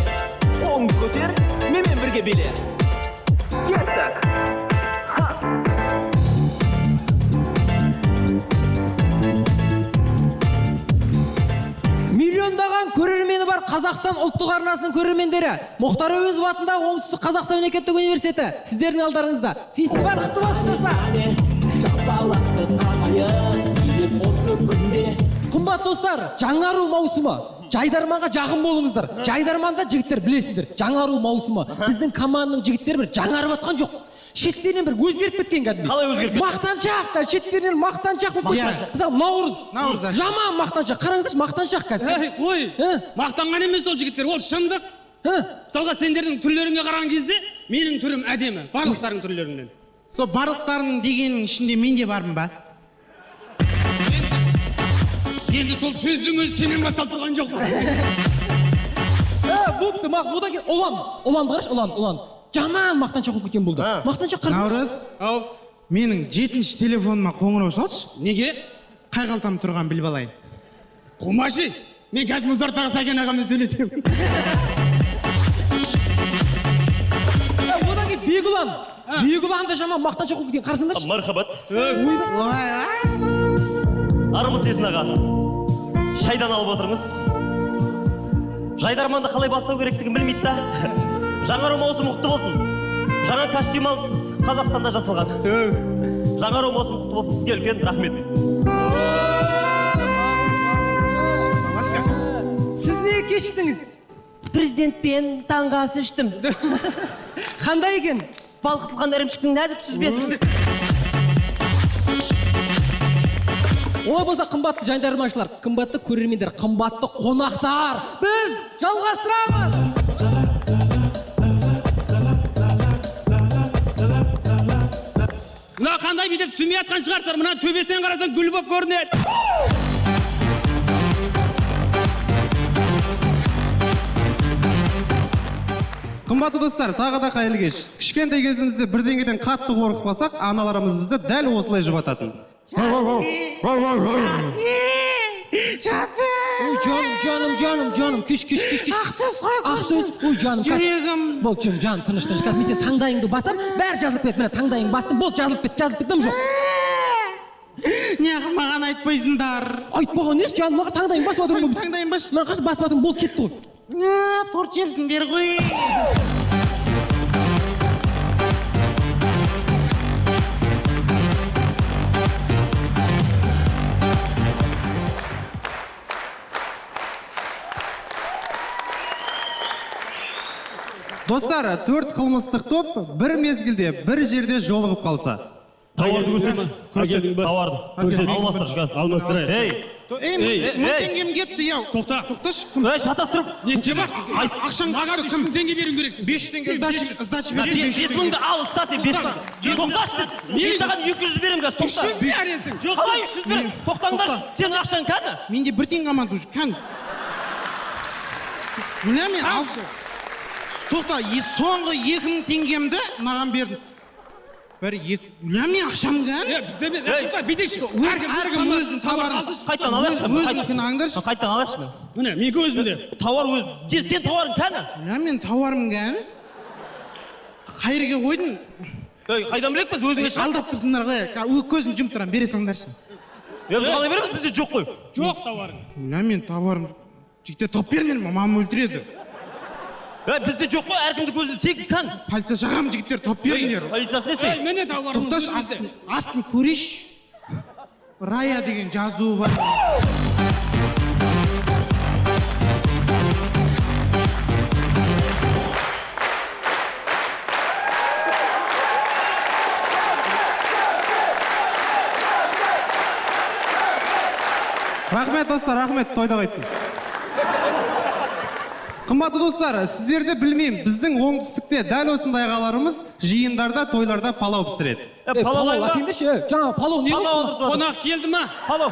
қолыңды көтер, менімен бірге биле. Кеттік! Ха! Миллиондаған көрермені бар Қазақстан ұлттық арнасының көрермендері, Мұхтар Әуезов атындағы Оңтүстік Қазақстан мемлекеттік университеті сіздердің алдарыңызда. Фестиваль құтты болсын, достар! Қымбат достар, жаңару маусымы. Жайдарманға жақын болыңыздар. Жайдарманда жігіттер білесіздер, жаңару маусымы. Біздің команданың жігіттері бір жаңарып жатқан жоқ. Шеттерінен бір өзгеріп кеткен кәдімгі. Қалай өзгеріп кеткен? Мақтаншақ та, шеттерінен мақтаншақ болып кеткен. Мысалы, Наурыз. Наурыз. Жаман мақтаншақ. Қараңыздаршы, мақтаншақ қазір. Ей, қой. Мақтанған емес ол жігіттер, ол шындық. Мысалға, сендердің түрлеріңе қараған кезде менің түрім әдемі, барлықтарың түрлеріңнен. Сол барлықтарының дегенінің ішінде мен де бармын ба? Енді сол сөздің өзі сенен басталып тұрған жоқ. Бопты, мақұл, одан кейін Ұлан. Ұланды қарашы, Ұлан, Ұлан. Жаман мақтаншақ болып кеткен болды. Мақтаншақ қарсы. Наурыз, менің 7-ші телефоныма қоңырау шалшы. Неге? Қай қалтам тұрған біліп алайын. Қумашы, мен қазір Мұзартағы Сәкен ағамен сөйлесемін. Одан кейін Бекұлан. Бекұлан да жаман мақтаншақ болып кеткен, қарасаңдаршы. Мархабат. Армысыз, Есін аға. Шайдан алып отырмыз. Жайдарманды қалай бастау керектігін білмейді да. Жаңару маусымы құтты болсын. Жаңа костюм алыпсыз, Қазақстанда жасалған. Жаңару маусымы құтты болсын, сізге үлкен рахмет. Сіз неге кешіктіңіз? Президентпен таңғы ас іштім. Қандай екен? Балқытылған ірімшіктің нәзік сүзбесі. Олай болса, қымбатты жайдарманшылар, қымбатты көрермендер, қымбатты қонақтар, біз жалғастырамыз! Мына қандай бүйтіп түсінбей жатқан шығарсыздар, мына төбесінен қарасаң гүл болып көрінеді. Қымбатты достар, тағы да қайырлы кеш. Кішкентай кезімізде бірдеңеден қатты қорқып қалсақ, аналарымыз бізді дәл осылай жұбататын. Ой, жаным, жаным, жаным, жаным, кеш, кеш, кеш, кеш. Ақтөс қой, Ақтөс, ой, жаным, Жүрегім. Болды, жаным, жаным, тыныш, тыныш. Қазір мен сенің таңдайыңды басам, бәрі жазылып кетеді. Міне, таңдайыңды бастым, болды, жазылып кетті, жазылып кетті, дым жоқ. Неғып маған айтпайсыңдар? Айтпаған несі, жаным, маған таңдайыңды басып жатырмын ғой біз. Таңдайын бас. Мына қарашы, басып жатырмын, болды, кетті ғой. Торт жепсіңдер ғой. Достар, 4 қылмыстық топ бір мезгілде бір жерде жолығып қалса. Тауарды көрсетші. Көрсет, тауарды. Көрсет. Алмастыр. Алмастыр. Ей. Ей, мың теңгем кетті, яу. Тоқта. Тоқташы. Ей, шатастырып. Не істеп жатсың? Ақшаң Маған түсті, кім? 3000 теңге беруің керексің. 500 теңге сдача берші, 5 мыңды ал, ұста сен, 5 мыңды. Тоқташы сен. Мен саған 200 беремін қазір, тоқта. 300 бересің. Қалай 300 беремін? Тоқтаңдаршы, сенің ақшаң кәні? Менде бір теңге қалмады уже, кәні. Міне мен алшы. Тоқта, соңғы 2000 теңгемді маған бердім. Бір, екі, мен ақшам кән. Бізде мен, бүйтейікші. Әркім өзінің товарын. Қайтадан алайықшы. Өзінікін аңдаршы. Қайтадан алайықшы мен. Міне, менікі өзімде. Товар өз. Сен товарың кәні? Мен товарым кән. Қайырге қойдың. Қайдан білек біз өзіңе шығар. Алдап тұрсыңдар ғой. Көзін жұмып тұрамын, бере салыңдаршы. Біз қалай береміз, бізде жоқ қой. Жоқ товарың. Мен товарым. Жігіттер тауып беріңдер, мамам өлтіреді. Бізде жоқ қой, әркімді көзін сен кән. Полиция шақырамын, жігіттер, тауып беріңдер. Полициясы не сен? Міне товарым. Тоқташы, астын көрейінші. Рая деген жазуы бар. Рахмет, достар, рахмет, тойда қайтсын. Қымбатты достар, сіздерді білмеймін, біздің оңтүстікте дәл осындай ағаларымыз жиындарда, тойларда палау пісіреді. Палау әкелмеші, жаңа палау не болды? Қонақ келді ма? Палау.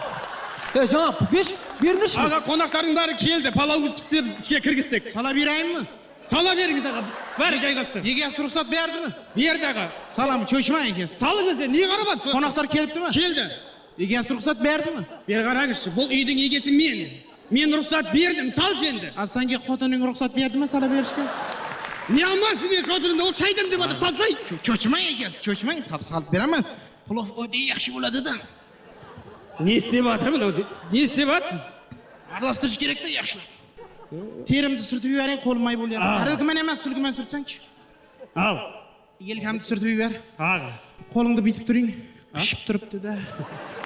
Жаңа беріңдерші. Аға, қонақтардың бәрі келді, палауымыз піссе біз ішке кіргізсек. Сала берейін ме? Сала беріңіз, аға, бәрі жайғасты. Егесі рұқсат берді ме? Берді, аға. Саламын, шошыма егесі. Салыңыз, не қарап жатсыз? Қонақтар келіпті ме? Келді. Егесі рұқсат берді ме? Бері қараңызшы, бұл үйдің егесі мен. Мен рұқсат бердім, салшы енді. А сенге қотының рұқсат берді ме сала берішке? Не алмасын мен қотынымды, ол шайтан деп жатыр, салсай. Чочмай егесі, чочмай, салып беремін. Плов өте яқшы болады да. Не істеп жатыр мынау? Не істеп жатсыз? Араластырыш керек те яқшылап. Терімді сүртіп жіберейін, қолым май болады. Тарелкамен емес, сүлгімен сүртсеңші. Ал. Елкамды сүртіп жібер. Тағы. Қолыңды бүйтіп тұрайын. Қышып тұрыпты да.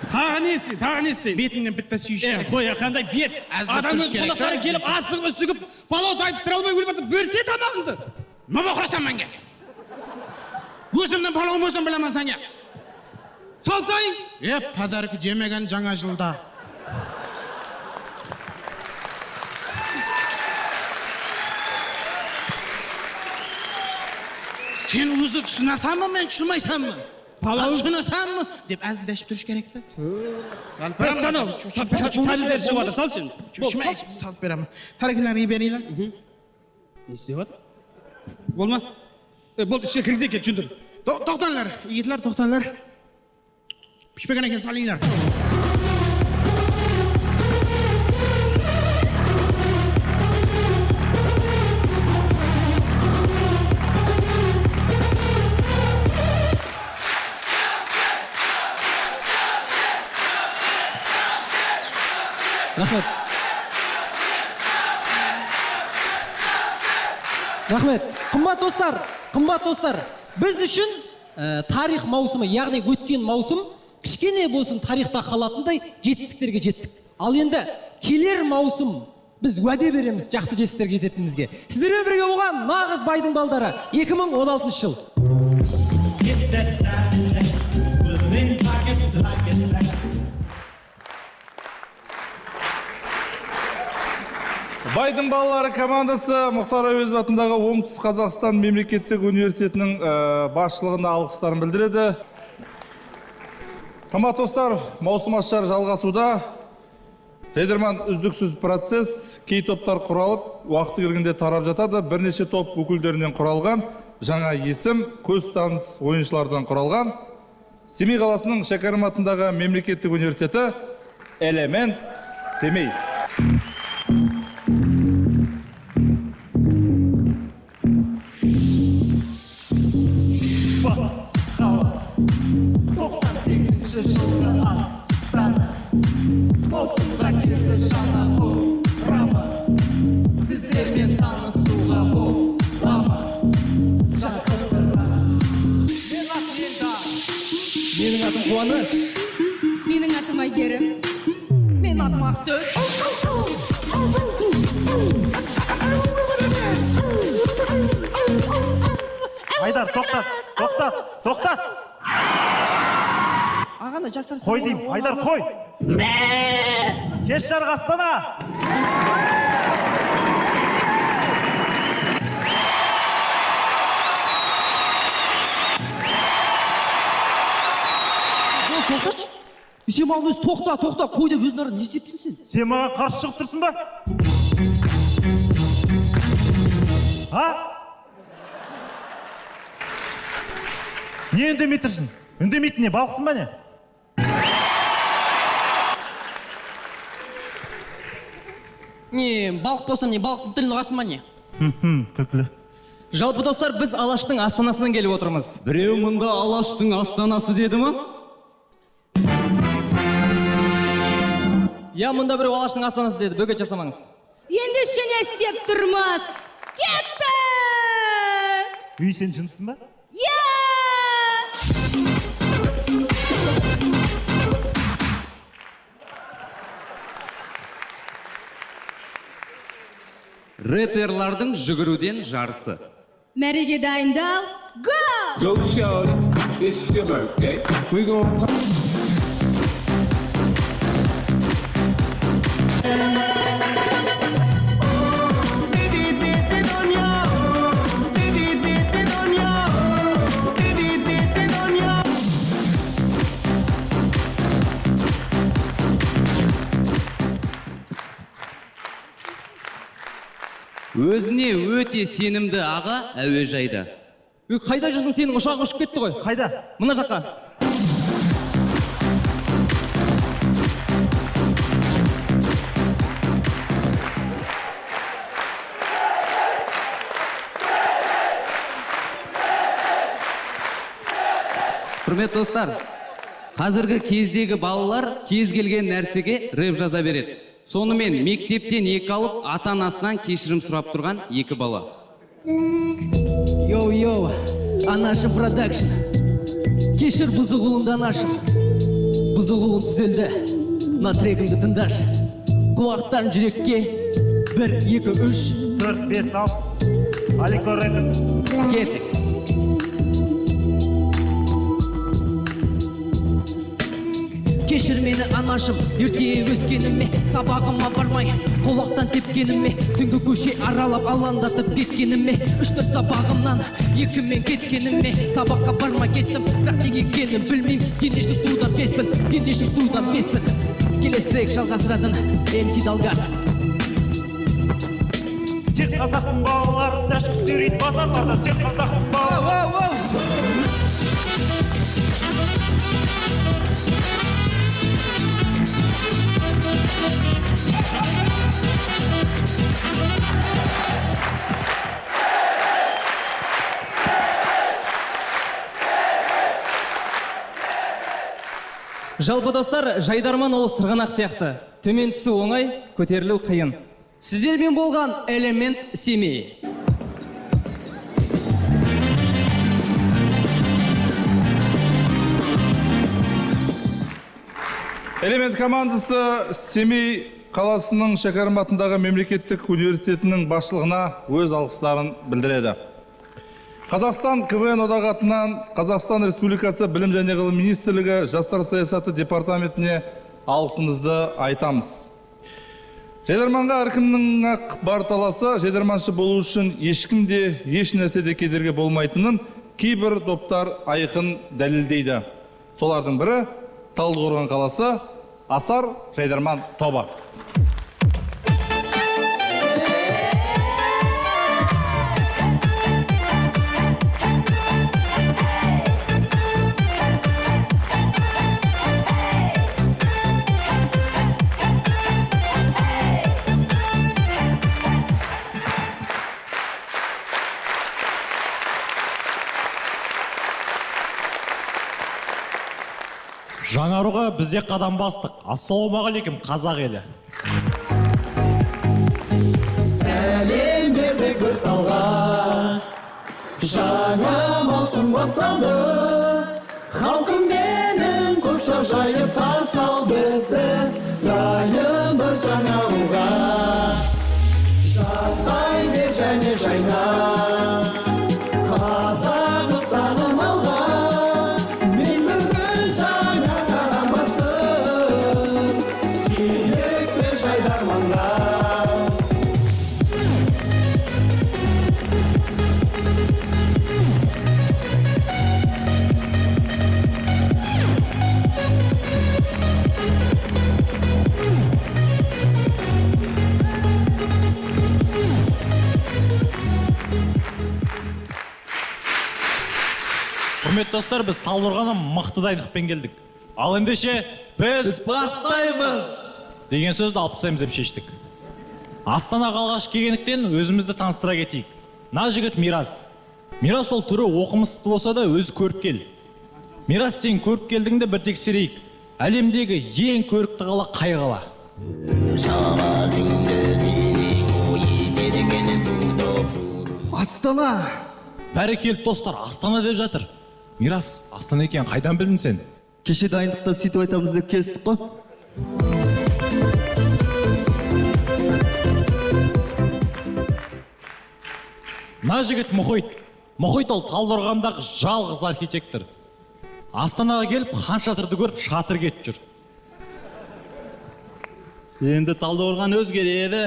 Тағы не істейін, тағы не істейін? Бетіңнен бітті сүйіш керек. Қой, қандай бет? Адам өз қонақтары келіп, асығып, үсігіп, палау тайып пісіре алмай өліп жатса, бөлсе тамағыңды. Мама құрасам менге. Өзімнің палауым өзім білемін сәне. Салсайын. Подарки жемеген жаңа жылда. Сен өзі түсінасың ба, мен түсінбайсам ба? Палау түсінесің бе? Деп әзілдесіп тұрыш керек те. Сәлдер шығып жатыр, салшы енді. Шошмай, салып беремін. Тарелкаларыңды беріңдер. Не істеп жатыр? Болма. Болды, ішке кіргізейік, кел, жүндір. Тоқтаңдар, егітлер, тоқтаңдар. Пішпеген екен, салыңдар. Рахмет. Рахмет. Қымбат достар, қымбат достар, біз үшін тарих маусымы, яғни өткен маусым кішкене болсын тарихта қалатындай жетістіктерге жеттік. Ал енді келер маусым біз уәде береміз жақсы жетістіктерге жететінімізге. Сіздермен бірге болған нағыз байдың балдары 2016 жыл. Байдың балалары командасы Мұхтар Әуезов атындағы Оңтүстік Қазақстан мемлекеттік университетінің басшылығына алғыстарын білдіреді. Қымбатты достар, маусым ашар жалғасуда. Жайдарман үздіксіз процесс, кей топтар құралып, уақыты келгенде тарап жатады. Бірнеше топ өкілдерінен құралған, жаңа есім, көз таныс ойыншылардан құралған. Семей қаласының Шәкәрім атындағы мемлекеттік университеті Элемент Семей. Маусымға келді жаңа құрама, сіздермен танысуға бола ма? Мен атым Елдар. Менің атым Қуаныш. Менің атым Әйгерім. Менің атым Ақтөс. Айдар, тоқтат, тоқтат, тоқтат. Ағаны жастар. Қой деймін, Айдар, қой. Кеш жарық, Астана! Тоқташы. Сен маған өзі тоқта, тоқта, қой деп өзің не істепсің сен? Сен маған қарсы шығып тұрсың ба? А? Не үндемей тұрсың? Үндемейтін не, балықсың ба не? Не, балық болсам не, балықтың тілін ұғасың ба не? Күлкілі. Жалпы достар, біз Алаштың астанасынан келіп отырмыз. Біреу мұнда Алаштың астанасы деді ма? Иә, мұнда біреу Алаштың астанасы деді, бөгет жасамаңыз. Ендеше не істеп тұрмыз? Кеттік! Үй, сен жындысың ба? Иә! Рэперлардың жүгіруден жарысы. Мәреге дайындал, го! Go shorty, it's your birthday. We gon' Өзіне өте сенімді аға әуежайда. Өй, қайда жүрсің, сенің ұшағың ұшып кетті ғой. Қайда? Мына жаққа. Құрметті достар, қазіргі кездегі балалар кез келген нәрсеге рэп жаза береді. Сонымен мектептен екі алып, ата-анасынан кешірім сұрап тұрған екі бала. Йоу, йоу, Анашым продакшн. Кешір бұзық ұлымды, анашым. Бұзық ұлым түзелді. Мына трегімді тыңдашы. Құлақтан жүрекке 1, 2, 3, 4, 5, 6. Алико Рекордс. Кеттік. Кешір мені, анашым, ерте өскеніме, сабағыма бармай, құлақтан тепкеніме, түнгі көше аралап алаңдатып кеткеніме, 3-4 сабағымнан екімен кеткеніме, сабаққа бармай кеттім, бірақ неге екенін білмеймін, ендеше судан беспін, ендеше судан беспін. Келесі трек жалғастыратын МС Далгат. Тек қазақтың балалары тәшкі сүйрейді базарларда, тек қазақтың балалары. Жалпы достар, жайдарман ол сырғанақ сияқты. Төмен түсу оңай, көтерілу қиын. Сіздермен болған Элемент Семей. Элемент командасы Семей қаласының Шәкәрім атындағы мемлекеттік университетінің басшылығына өз алғыстарын білдіреді. Қазақстан КВН одағы атынан Қазақстан Республикасы Білім және ғылым министрлігі Жастар саясаты департаментіне алғысымызды айтамыз. Жайдарманға әркімнің ақ бар таласы, жайдарманшы болу үшін ешкім де, еш нәрсе де кедергі болмайтынын кейбір топтар айқын дәлелдейді. Солардың бірі Талдықорған қаласы Асар жайдарман тобы. Жаңаруға бізде қадам бастық. Ассалаумағалейкум, қазақ елі. Сәлем бердік бір салға. Жаңа маусым басталды. Халқым менің құшақ жайып қарсы ал бізді. Дайын бір жаңаруға. Жасай бер және жайна. Қазақстаным алға. Мен бүгін жаңа қадам бастым. Сүйікті жайдарманға. Құрметті достар, біз Талдықорғаннан мықты дайындықпен келдік. Ал ендеше біз бастаймыз деген сөзді алып тастаймыз деп шештік. Астанаға алғаш келгендіктен өзімізді таныстыра кетейік. Мына жігіт Мирас. Мирас ол түрі оқымысты болса да өзі көріпкел. Мирас, сен көріпкелдігіңді бір тексерейік. Әлемдегі ең көрікті қала қай қала? Астана. Бәрекелді достар, Астана деп жатыр. Мирас, Астана екенін қайдан білдің сен? Кеше дайындықта сөйтіп айтамыз деп келістік қой. Мына жігіт Мұхит. Мұхит ол Талдықорғандағы жалғыз архитектор. Астанаға келіп хан шатырды көріп шатыр кетіп жүр. Енді Талдықорған өзгереді.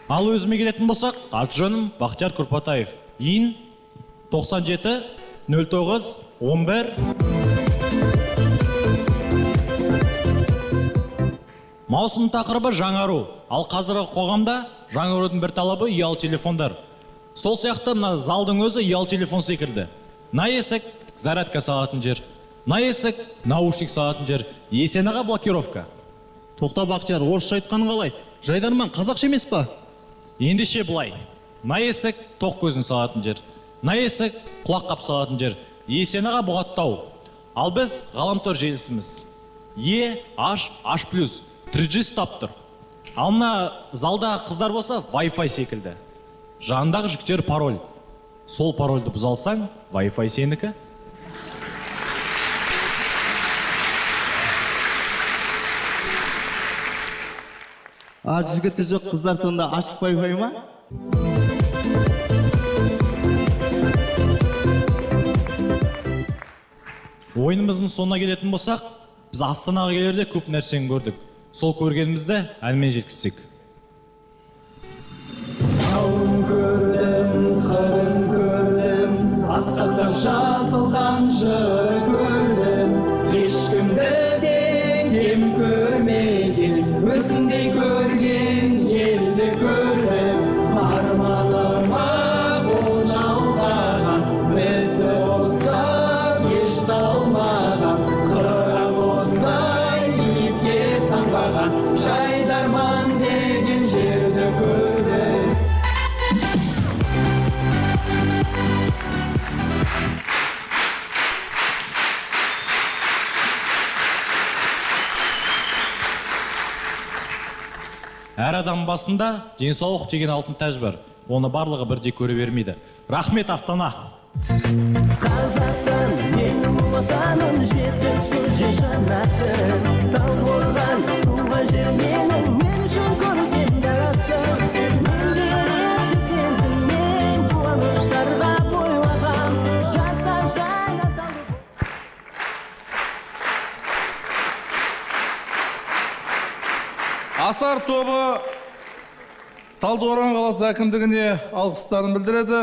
Ал өзіме келетін болсақ, аты жөнім Бақтияр Курпатаев. ИИН 97 09 11. Маусым тақырыбы жаңару. Ал қазіргі қоғамда жаңарудың бір талабы ұялы телефондар. Сол сияқты мына залдың өзі ұялы телефон секілді. Мына есік зарядка салатын жер, мына есік наушник салатын жер, Есен аға блокировка. Тоқта, Бақтияр, орысша айтқаның қалай? Жайдарман қазақша емес па? Ендеше былай. Мына есік тоқ көзін салатын жер, мына есік құлақ қап салатын жер, Есен аға бұғаттау. Ал біз ғаламтор желісіміз. Е, H, H+, 3G ұстап тұр. Ал мына залдағы қыздар болса Wi-Fi секілді. Жанындағы жігіттер пароль. Сол парольді бұза алсаң, Wi-Fi сенікі. А жігіті жоқ қыздар сонда ашық Wi-Fi ма? Ойынымыздың соңына келетін болсақ, біз Астанаға келерде көп нәрсені көрдік. Сол көргенімізді әнмен жеткізсек. Тауын көрдім, қырын көрдім, асқақтап жазылған жыр көрдім. Ешкімді де кем көрмеген, өзіңдей көрген елді көрдім. Арманыма қол жалғаған, бізді осы кеш талмаған, қыран қоздай биікке самғаған, жайдарман деген жерді көрдім. Әр адам басында денсаулық деген алтын тәж бар. Оны барлығы бірдей көре бермейді. Рахмет, Астана. Қазақстан менің отаным, жетісу жер жаннатым. Талдықорған туған жер менің, мен үшін көркем даласы. Менде ерекше сезіммен қуаныштарға бойлаған, жаса жаңа Талдықорған. Асар тобы Талдықорған қаласы әкімдігіне алғыстарын білдіреді.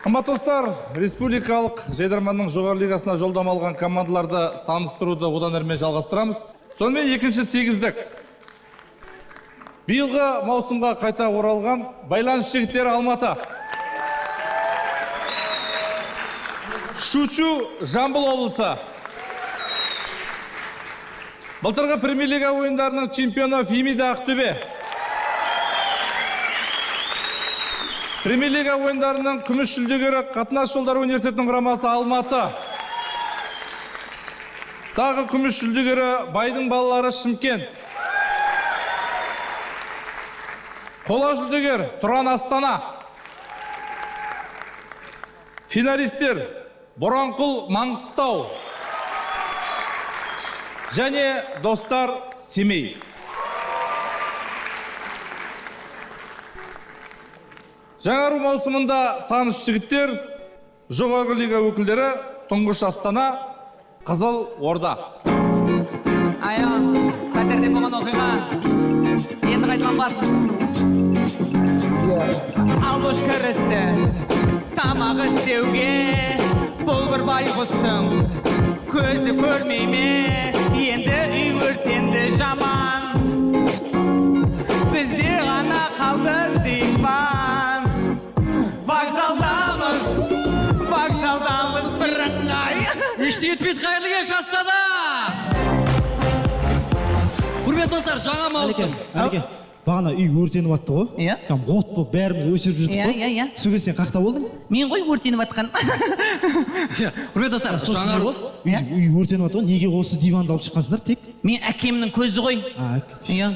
Қымбатты достар, республикалық жайдарманның жоғары лигасына жолдама алған командаларды таныстыруды одан әрмен жалғастырамыз. Сонымен екінші сегіздік. Биылғы маусымға қайта оралған Байланыс жігіттері Алматы. Шучу Жамбыл облысы. Былтырғы премьер-лига ойындарының чемпионы Фемида Ақтөбе. Премьер-лига ойындарының күміс жүлдегері Қатынас жолдары университетінің құрамасы Алматы. Тағы күміс жүлдегері Байдың балалары Шымкент. Қола жүлдегер Тұран Астана. Финалистер Боранқұл Маңғыстау және достар Семей. Жаңару маусымында таныс жігіттер, жоғарғы лига өкілдері Тұңғыш Астана, Қызыл Орда. Ая, пәтерде болған оқиға енді қайталанбасын. Алғаш кірісті тамақ істеуге, бұл бір байғұстың көзі көрмей ме? Енді үй өртенді жаман, бізде ғана Ештеңе етпейді, қайырлы кеш, Астана! Құрметті достар, жаңа маусым. Әлеке, бағана үй өртеніп атты ғой. Иә. Кәдімгі от болып бәріміз өшіріп жүрдік Иә, қой. иә, иә. Сол кезде сен қақта болдың? Мен ғой өртеніп атқан. Құрметті достар, Сосын жаңа не болды? Үй өртеніп атты ғой. Неге осы диванды алып шыққансыңдар тек? Мен әкемнің көзі ғой. Иә.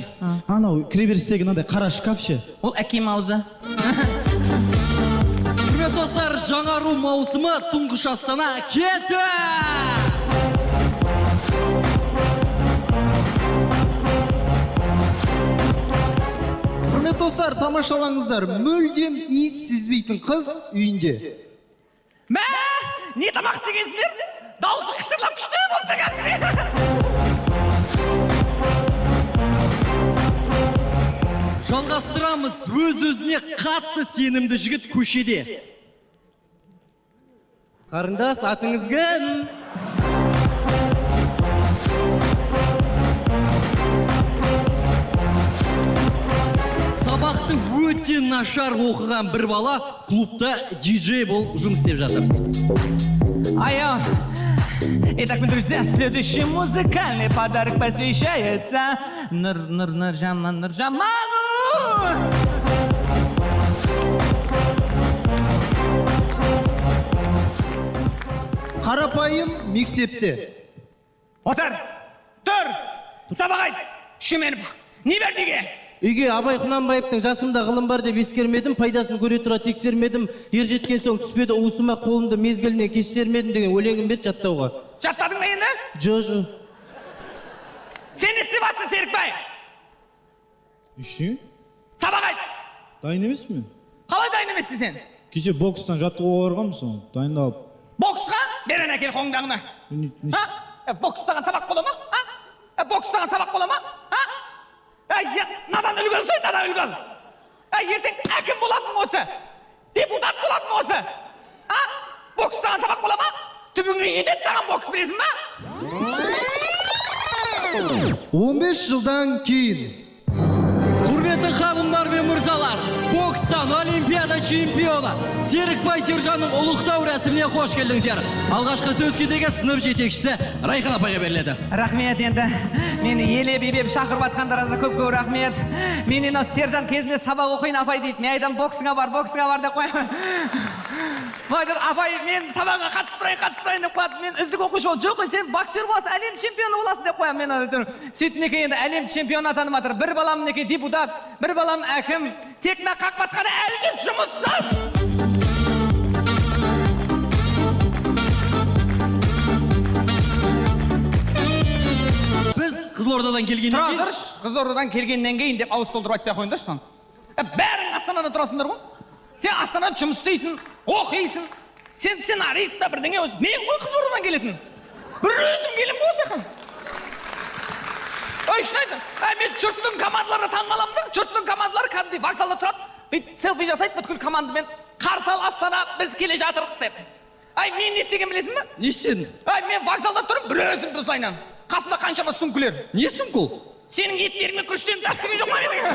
Анау кіреберістегі мынандай қара шкаф ше. Ол әкем аузы. Құрметті достар, жаңару маусымы, тұңғыш Астана кетті! Құрметті достар, тамашалаңыздар. Мүлдем иіс сезбейтін қыз үйінде. Мә, не тамақ істегенсіңдер? Дауысы қышырлап күшті болып тұр кәдімгідей. Жалғастырамыз. Өз-өзіне қатты сенімді жігіт көшеде. Қарындас, атыңыз кім? Сабақты өте нашар оқыған бір бала клубта диджей болып жұмыс істеп жатыр. Айо. Итак, друзья, следующий музыкальный подарок посвящается Нур, Нур, Нуржаман, Нуржаману. Қарапайым мектепте. Отыр, тұр, сабақ айт, шүменіп, не берді үйге? Үйге Абай Құнанбаевтың жасымда ғылым бар деп ескермедім, пайдасын көре тұра тексермедім, ер жеткен соң түспеді уысыма қолымды мезгіліне кеш сермедім деген өлеңім бет жаттауға. Жаттадың ба енді? Жо, жо. Сен не істеп жатсың, Серікбай? Ештеңе. Сабақ айт. Дайын емеспін мен. Қалай дайын емессің сен? Кеше бокстан жаттығуға барғанмын, соны дайындалып. Боксқа? Бер ана кел қолыңдағыны. А? Бокс саған сабақ бола ма? А? Бокс саған сабақ бола ма? А? Надан үлгі алсай, надан үлгі ал. Ертең әкім болатын осы, депутат болатын осы. А? Бокс саған сабақ бола ма? Түбіңе жетеді саған бокс, білесің ба? 15 жылдан кейін. Құрметті ханымдар мен мырзалар, бокстан Олимпиада чемпионы Серікбай Сержанның ұлықтау рәсіміне қош келдіңіздер. Алғашқы сөз кезегі сынып жетекшісі Райхан апайға беріледі. Рахмет енді. Мені елеп елеп шақырып жатқандарыңызға көп көп рахмет. Мен енді Сержан кезінде сабақ оқиын апай дейді. Мен айтамын боксыңа бар, боксыңа бар деп қоямын. Былай айтады, апай мен сабағыңа қатысып тұрайын, қатысып тұрайын деп қояды. Мен үздік оқушы болып, жоқ, сен боксер боласың, әлем чемпионы боласың деп қоямын мен ана. Сөйтіп мінекей енді әлем чемпионы атанып жатыр. Бір балам мінекей депутат, бір балам әкім. Тек мына қақбасқаны әлі де жұмыссыз. Біз Қызылордадан келгеннен Тұра кейін тұршы, Қызылордадан келгеннен кейін деп ауыз толтырып айтпай ақ қойыңдаршы соны. Бәрің Астанада тұрасыңдар ғой. Сен Астанада жұмыс істейсің, оқисың, сен сценарист та бірдеңе өзі. Мен ғой Қызылордадан келетін. Бір өзім келем ғой осы жаққа. Ой, шын айтамын. Мен жұрттың командаларына танымаламын да, жұрттың командалары кәдімгідей вокзалда тұрады, бүйтіп селфи жасайды бүткіл командамен. Қарсы ал Астана, біз келе жатырмыз деп. Ай, мен не істегенімді білесің бе? Не істедің? Ай, мен вокзалда тұрып, бір өзім осылайынан. Қасымда қаншама сөмкелер. Не сөмке ол? Сенің еттеріңмен күріштен тас түскен жоқ ма менің?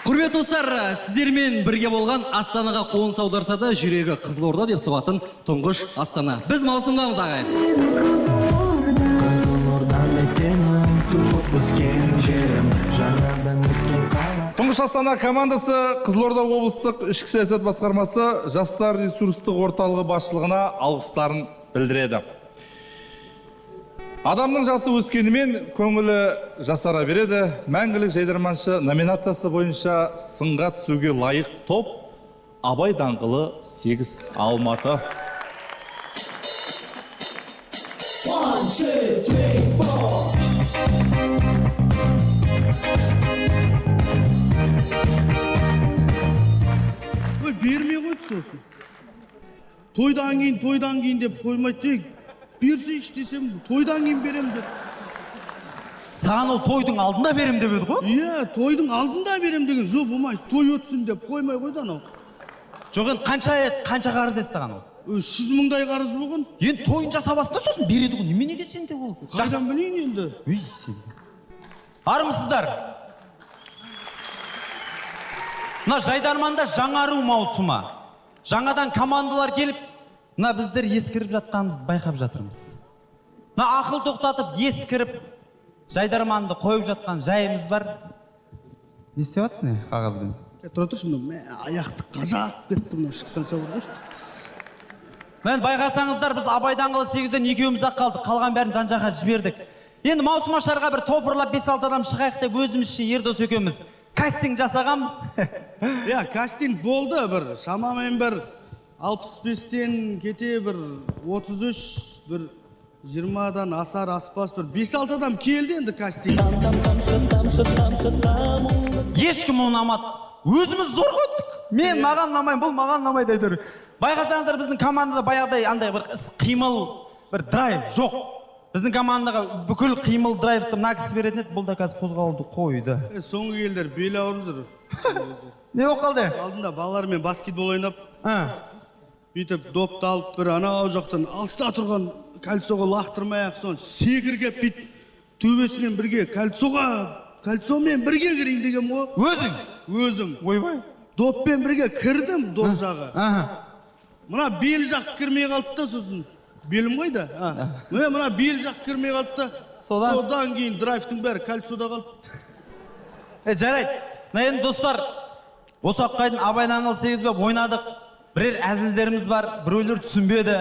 Құрметті достар, сіздермен бірге болған Астанаға қоныс аударса да жүрегі Қызылорда деп соғатын тұңғыш Астана. Біз маусымдамыз, ағайын. Тұңғыш Астана командасы Қызылорда облыстық ішкі саясат басқармасы Жастар ресурстық орталығы басшылығына алғыстарын білдіреді. Адамның жасы өскенімен көңілі жасара береді. Мәңгілік жайдарманшы номинациясы бойынша сынға түсуге лайық топ Абай даңғылы 8 Алматы. 1, 2, 3, 4. Ой, бермей қойды сосын. Тойдан кейін, тойдан кейін деп қоймайды. Берсейші десем, тойдан кейін берем деп. Саған ол тойдың алдында берем деп еді ғой? Иә, тойдың алдында берем деген. Жоқ, болмайды, той өтсін деп қоймай қойды анау. Жоқ, енді қанша қарыз еді саған ол? 300 мыңдай қарыз болған. Енді тойын жасап алсын да сосын береді ғой. Неменеге сен де ол? Қайдан білейін енді? Үй, сен. Армысыздар? Мына жайдарманда жаңару маусымы. Жаңадан командалар келіп, мына біздер ескіріп жатқанымызды байқап жатырмыз. Мына ақыл тоқтатып, ескіріп, жайдарманды қойып жатқан жайымыз бар. Не істеп жатсың, не қағазбен? Тұра тұршы, мына мә, аяқты қазақ кетті, мына шыққанша бар ғой. Мен байқасаңыздар, біз Абай даңғылы 8-ден екеуміз ақ қалдық, қалған бәрін жан жаққа жібердік. Енді маусым ашарға бір топырлап 5-6 адам шығайық деп өзімізше Ердос екеуміз кастинг жасағанбыз. Иә, кастинг болды бір, шамамен бір 65-тен кете бір 33, бір 20-дан асар аспас бір 5-6 адам келді енді кастинг. Ешкім ұнамады. Өзіміз зор өттік. Мен маған ұнамаймын, бұл маған ұнамайды әйтеуір. Байқасаңыздар, біздің командада баяғыдай андай бір іс қимыл, бір драйв жоқ. Біздің командаға бүкіл қимыл драйвты мына кісі беретін еді, бұл да қазір қозғалуды қойды. Соңғы елдер бел ауырып жүр. Не болып қалды? Алдында балалармен баскетбол ойнап, бүйтіп допты алып бір анау жақтан алыста тұрған кольцоға лақтырмай ақ соны секіріп бүйтіп төбесінен бірге кольцоға, кольцомен бірге кірейін деген ғой. Өзің? Өзім. Ойбай. Доппен бірге кірдім, доп жағы. Мына бел жақ кірмей қалды да сосын. Белім қайда? Міне мына бел жақ кірмей қалды да. Содан кейін драйвтың бәрі кольцода қалды. Жарайды. Мына енді достар, осы уақытқа дейін Абай даңғылы 8 болып ойнадық. Бірер әзілдеріміз бар, біреулер түсінбеді.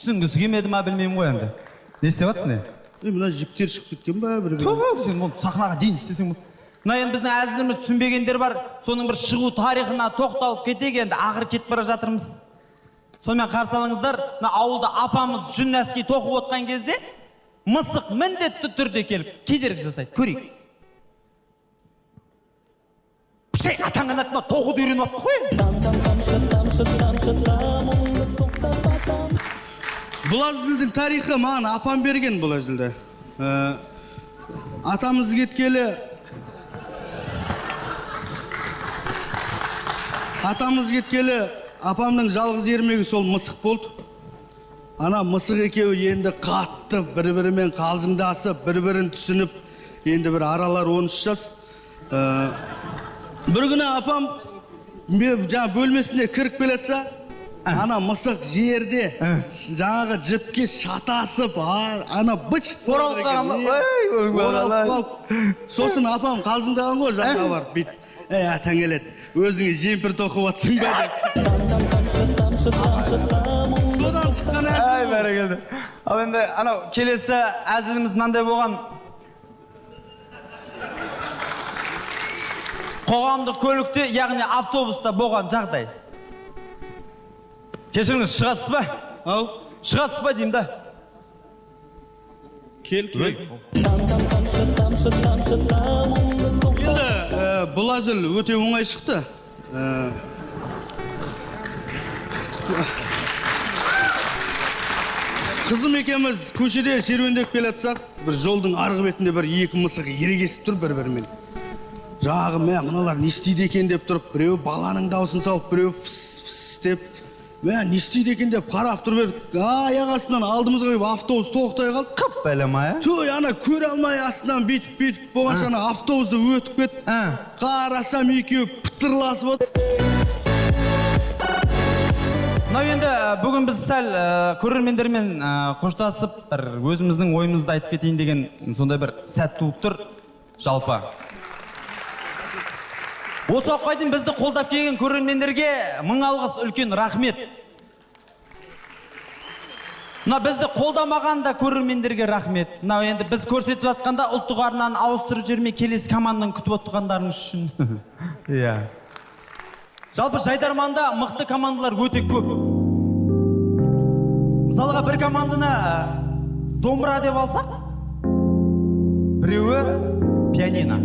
Түсінгісі келмеді ма, білмеймін ғой енді. Не істеп жатсың, не? Мына жіптер шығып кеткен ба бір-бір? Ту, сен оны сахнаға дейін істесең болды. Мына енді біздің әзіліміз түсінбегендер бар. Соның бір шығу тарихына тоқталып кетейік енді, ақыры кетіп бара жатырмыз. Сонымен қарсы алыңыздар, мына ауылда апамыз жүн нәски тоқып отқан кезде мысық міндетті түрде келіп кедергі жасайды. Көрейік. Пішей, атаң анатына тоқуды үйреніп алыпты ғой. Бұл әзілдің тарихы маған апам берген бұл әзілді. Атамыз кеткелі апамның жалғыз ермегі сол мысық болды. Ана мысық екеуі енді қатты бір-бірімен қалжыңдасып, бір-бірін түсініп, енді бір аралар 13 жас. Бір күні апам жаңа бөлмесіне кіріп келатса, ана мысық жерде жаңағы жіпке шатасып, ана быт оралып қалған ба? Оралып қалып. Сосын апам қалжыңдаған ғой, жанына барып бүйтіп, ей, атаң келеді, өзіңе жемпір тоқып атсың ба деп. Содан шыққан әзіл. Ай, бәрекелді. Ал енді анау келесі әзіліміз мынандай болған. Қоғамдық көлікте, яғни автобуста болған жағдай. Кешіріңіз, шығасыз ба? Ау. Шығасыз ба деймін да. Кел, кел. Енді бұл әзіл өте оңай шықты. Қызым екеуміз көшеде серуендеп келе жатсақ, бір жолдың арғы бетінде бір екі мысық ерегесіп тұр бір-бірімен. Жағы, мә, мыналар не істейді екен деп тұрып, біреуі баланың дауысын салып, біреуі фыс фыс деп, мә, не істейді екен деп қарап тұрып едік. Аяқ астынан алдымызға келіп автобус тоқтай қалды. Қып бәлем, а? Той, ана көре алмай астынан бүйтіп-бүйтіп болғанша ана автобусты өтіп кетті. Қарасам екеуі пытырласып отыр. Мынау енді бүгін біз сәл көрермендермен қоштасып, бір өзіміздің ойымызды айтып кетейін деген сондай бір сәт туып тұр жалпы. Осы уақытқа дейін бізді қолдап келген көрермендерге мың алғыс, үлкен рахмет. Мына бізді қолдамаған да көрермендерге рахмет. Мынау енді біз көрсетіп жатқанда ұлттық арнаны ауыстырып жібермей келесі команданы күтіп отырғандарыңыз үшін. Иә. Жалпы жайдарманда мықты командалар өте көп. Мысалға бір команданы домбыра деп алсақ, біреуі пианино,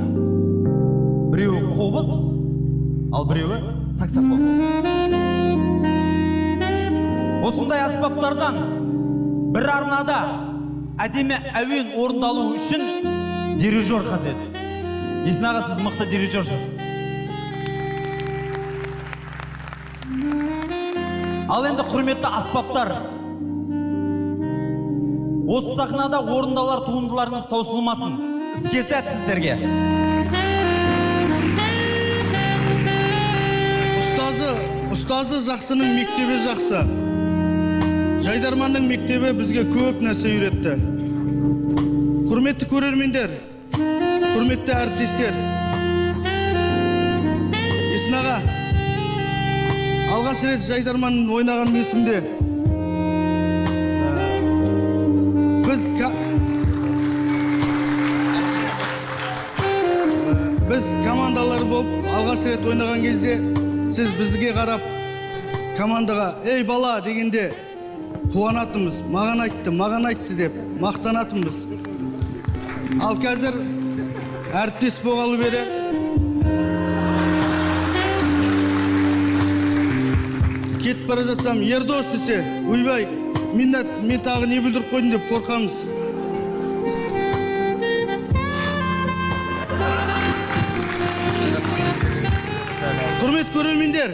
біреуі қобыз, ал біреуі саксофон. Осындай аспаптардан бір арнада әдемі әуен орындалу үшін дирижер қажет. Есін аға, сіз мықты дирижерсіз. Ал енді құрметті аспаптар, осы сахнада орындалар туындыларыңыз таусылмасын. Іске сәт сіздерге. Ұстазы жақсының мектебі жақсы. Жайдарманның мектебі бізге көп нәрсе үйретті. Құрметті көрермендер, құрметті әріптестер. Есін аға, алғаш рет Жайдарман ойнаған есімде. Біз командалар болып алғаш рет ойнаған кезде сіз бізге қарап командаға «Ей бала» дегенде қуанатынбыз, маған айтты, маған айтты деп мақтанатынбыз. Ал қазір әріптес болғалы бері кетіп бара жатсам «Ердос» десе, ойбай, мен тағы не бүлдіріп қойдым деп қорқамыз. Құрметті көрермендер,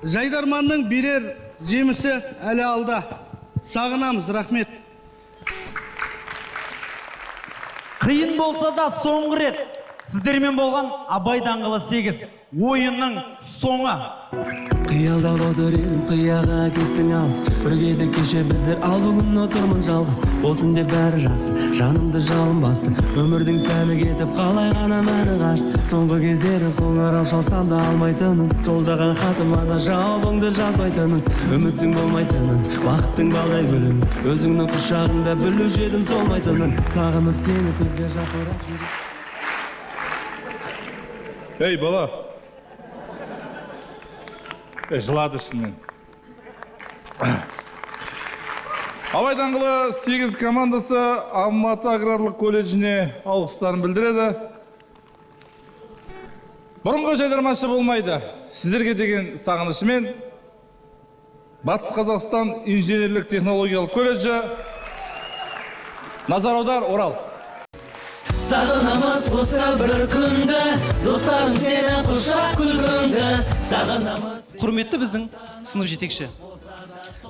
Жайдарманның берер жемісі әлі алда. Сағынамыз, рахмет. Қиын болса да соңғы рет сіздермен болған Абай даңғылы 8 ойынның соңы. Қиялдап отыр едім, қияға кеттің алыс. Бірге де кеше біздер, ал бүгін отырмын жалғыз. Болсын деп бәрі жақсы, жанымды жалын басты. Өмірдің сәні кетіп, қалай ғана мәні қашты. Соңғы кездері қоңырау шалсам да алмайтының, жолдаған хатыма да жауабыңды жазбайтының, үміттің болмайтынын, бақыттың балдай гүлін, өзіңнің құшағыңда білуші едім солмайтынын. Сағынып сені күзде жапырақ жүрек. Ей, бала. Жылады ішінен. Абай даңғылы 8 командасы Алматы аграрлық колледжіне алғыстарын білдіреді. Бұрынғы жайдарманшы болмайды. Сіздерге деген сағынышымен Батыс Қазақстан инженерлік технологиялық колледжі. Назар аудар, Орал. Сағынамыз осы бір күнді, достарым сені құшақ күлкіңді. Сағынамыз. Құрметті біздің сынып жетекші,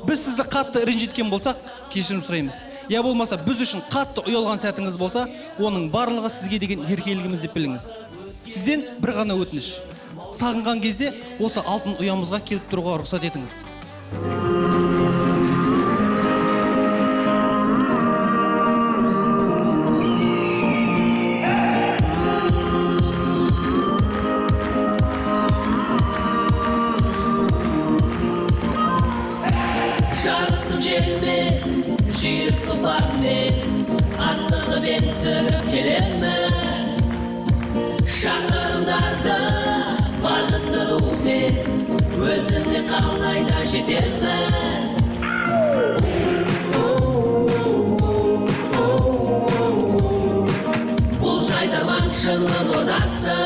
біз сізді қатты ренжіткен болсақ, кешірім сұраймыз. Я болмаса біз үшін қатты ұялған сәтіңіз болса, оның барлығы сізге деген еркелігіміз деп біліңіз. Сізден бір ғана өтініш. Сағынған кезде осы алтын ұямызға келіп тұруға рұқсат етіңіз. Жарысып желмен, жүйрік тұлпармен, асығып ентігіп келеміз. Шақырымдарды бағындырумен, өзіңе қалай да жетеміз. Бұл жайдарманшының ордасы.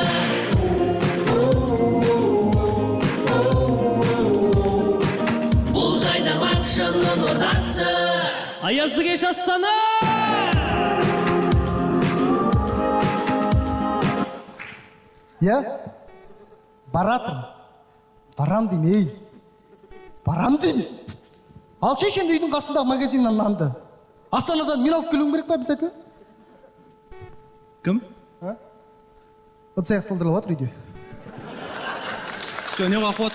Бұл жайдарманшының ордасы. Аязды кеш Астана! Иә, баратырмын. Барам деймін, ей. Барам деймін. Ал шеш енді үйдің қасындағы магазиннен нанды. Астанадан мен алып келуім керек па обязательно? Кім? Ыдыс аяқ сылдырлап жатыр үйде. Жоқ, не қақуат.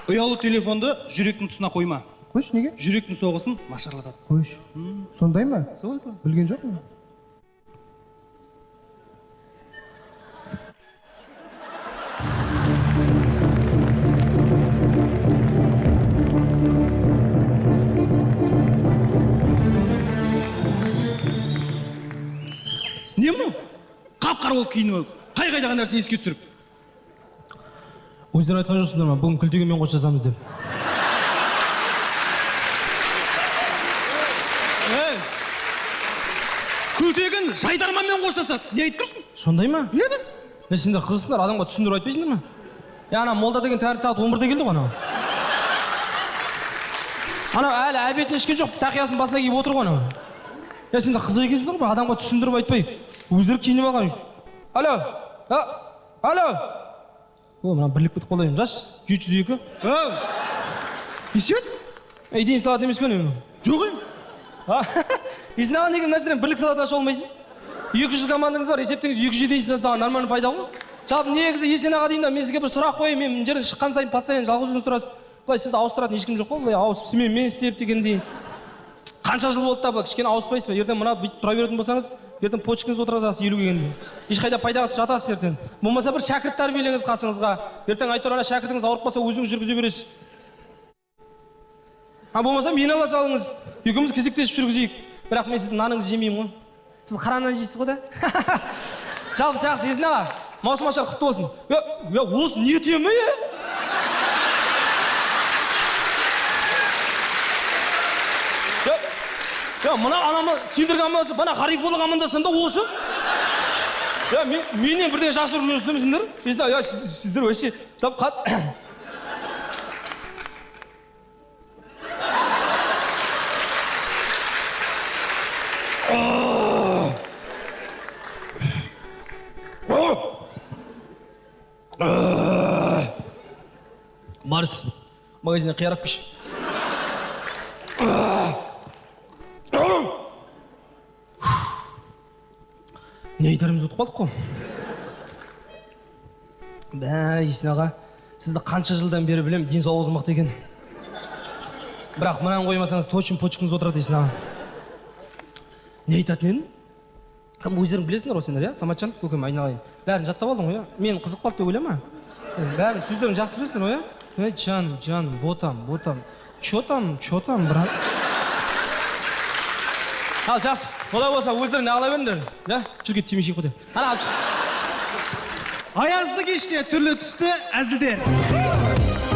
Ұялы телефонды жүректің тұсына қойма. Қойшы, неге? Жүректің соғысын нашарлатады. Қойшы. Сондай ма? Солай, солай. Білген жоқпын. Не мынау? Қап-қара болып киініп алып, қай-қайдағы нәрсені еске түсіріп. Өздері айтқан жоқсыңдар ма, бүгін Күлтегінмен қоштасамыз деп. Ей! Күлтегін жайдарманмен қоштасады. Не айтып тұрсың? Сондай ма? Еді. Не, сендер қызықсыңдар, адамға түсіндіріп айтпайсыңдар ма? Е, ана молда деген таңертең сағат 11-де келді ғой анау. Анау әлі әбетін ішкен жоқ, тақиясын басына киіп отыр ғой анау. Е, сендер қызық екенсіңдер ғой, адамға түсіндіріп айтпай, өздері киініп алған. Алло, алло. О, мына бірлік бітіп қалды деймін, жас, 702. Ау, не істеп жатсың? Ей, дейін салат емес пе не? Жоқ, ей. Есен аға, неге мына жерден бірлік салатын аша алмайсыз? 200 командаңыз бар, есептеңіз 200 дейсіз, саған нормальный пайда ғой. Жалпы негізі Есен аға деймін да, мен сізге бір сұрақ қояйын, мен мына жерден шыққан сайын постоянно жалғыз өзіңіз тұрасыз. Былай сізді ауыстыратын ешкім жоқ қой, былай ауысып сенімен мен істеп дегендей. Қанша жыл болды да, былай кішкене ауыспайсыз ба? Ертең мына бүйтіп тұра беретін болсаңыз, ертең почкаңызды отырғызасыз 50-ге келгенде. Ешқайда пайда қасып жатасыз ертең. Болмаса бір шәкірт тәрбиелеңіз қасыңызға. Ертең әйтеуір ана шәкіртіңіз ауырып қалса өзіңіз жүргізе бересіз. А болмаса мені ала салыңыз. Екеуміз кезектесіп жүргізейік. Бірақ мен сіздің наныңызды жемеймін ғой. Сіз қара нан жейсіз ғой да? Жалпы жақсы, Есен аға, маусым ашар құтты болсын. Я, осы не тема, е? Я, мына анама сендерге амандасып, ана Ғарифоллаға амандассам да осы. Я, менен бірдеңе жасырып жүрсіңдер ме сендер? Есен аға, я, сіздер вообще жалпы қат Марс, магазиннен қияр алып келші. Не айтарымызды ұмытып қалдық қой. Бә, Есен аға, сізді қанша жылдан бері білем, денсаулығыңыз мықты екен. Бірақ мынаны қоймасаңыз, точно почкаңыз отырады, Есен аға. Не айтатын едім? Кім өздерің білесіңдер ғой сендер, иә? Саматжан, көкем, айналайын. Бәрін жаттап алдың ғой, иә? Мен қызық қалды деп ойлама. Бәрін сөздерін жақсы білесіңдер ғой, иә? Ей, жаным, жаным, ботам, ботам. Чё там, чё там, брат? Ал, жақсы, олай болса өздерің не қыла беріңдер, иә? Жүр кет, темекі шегіп кетейін. Ана, алып шық. Аязды кеште түрлі түсті әзілдер.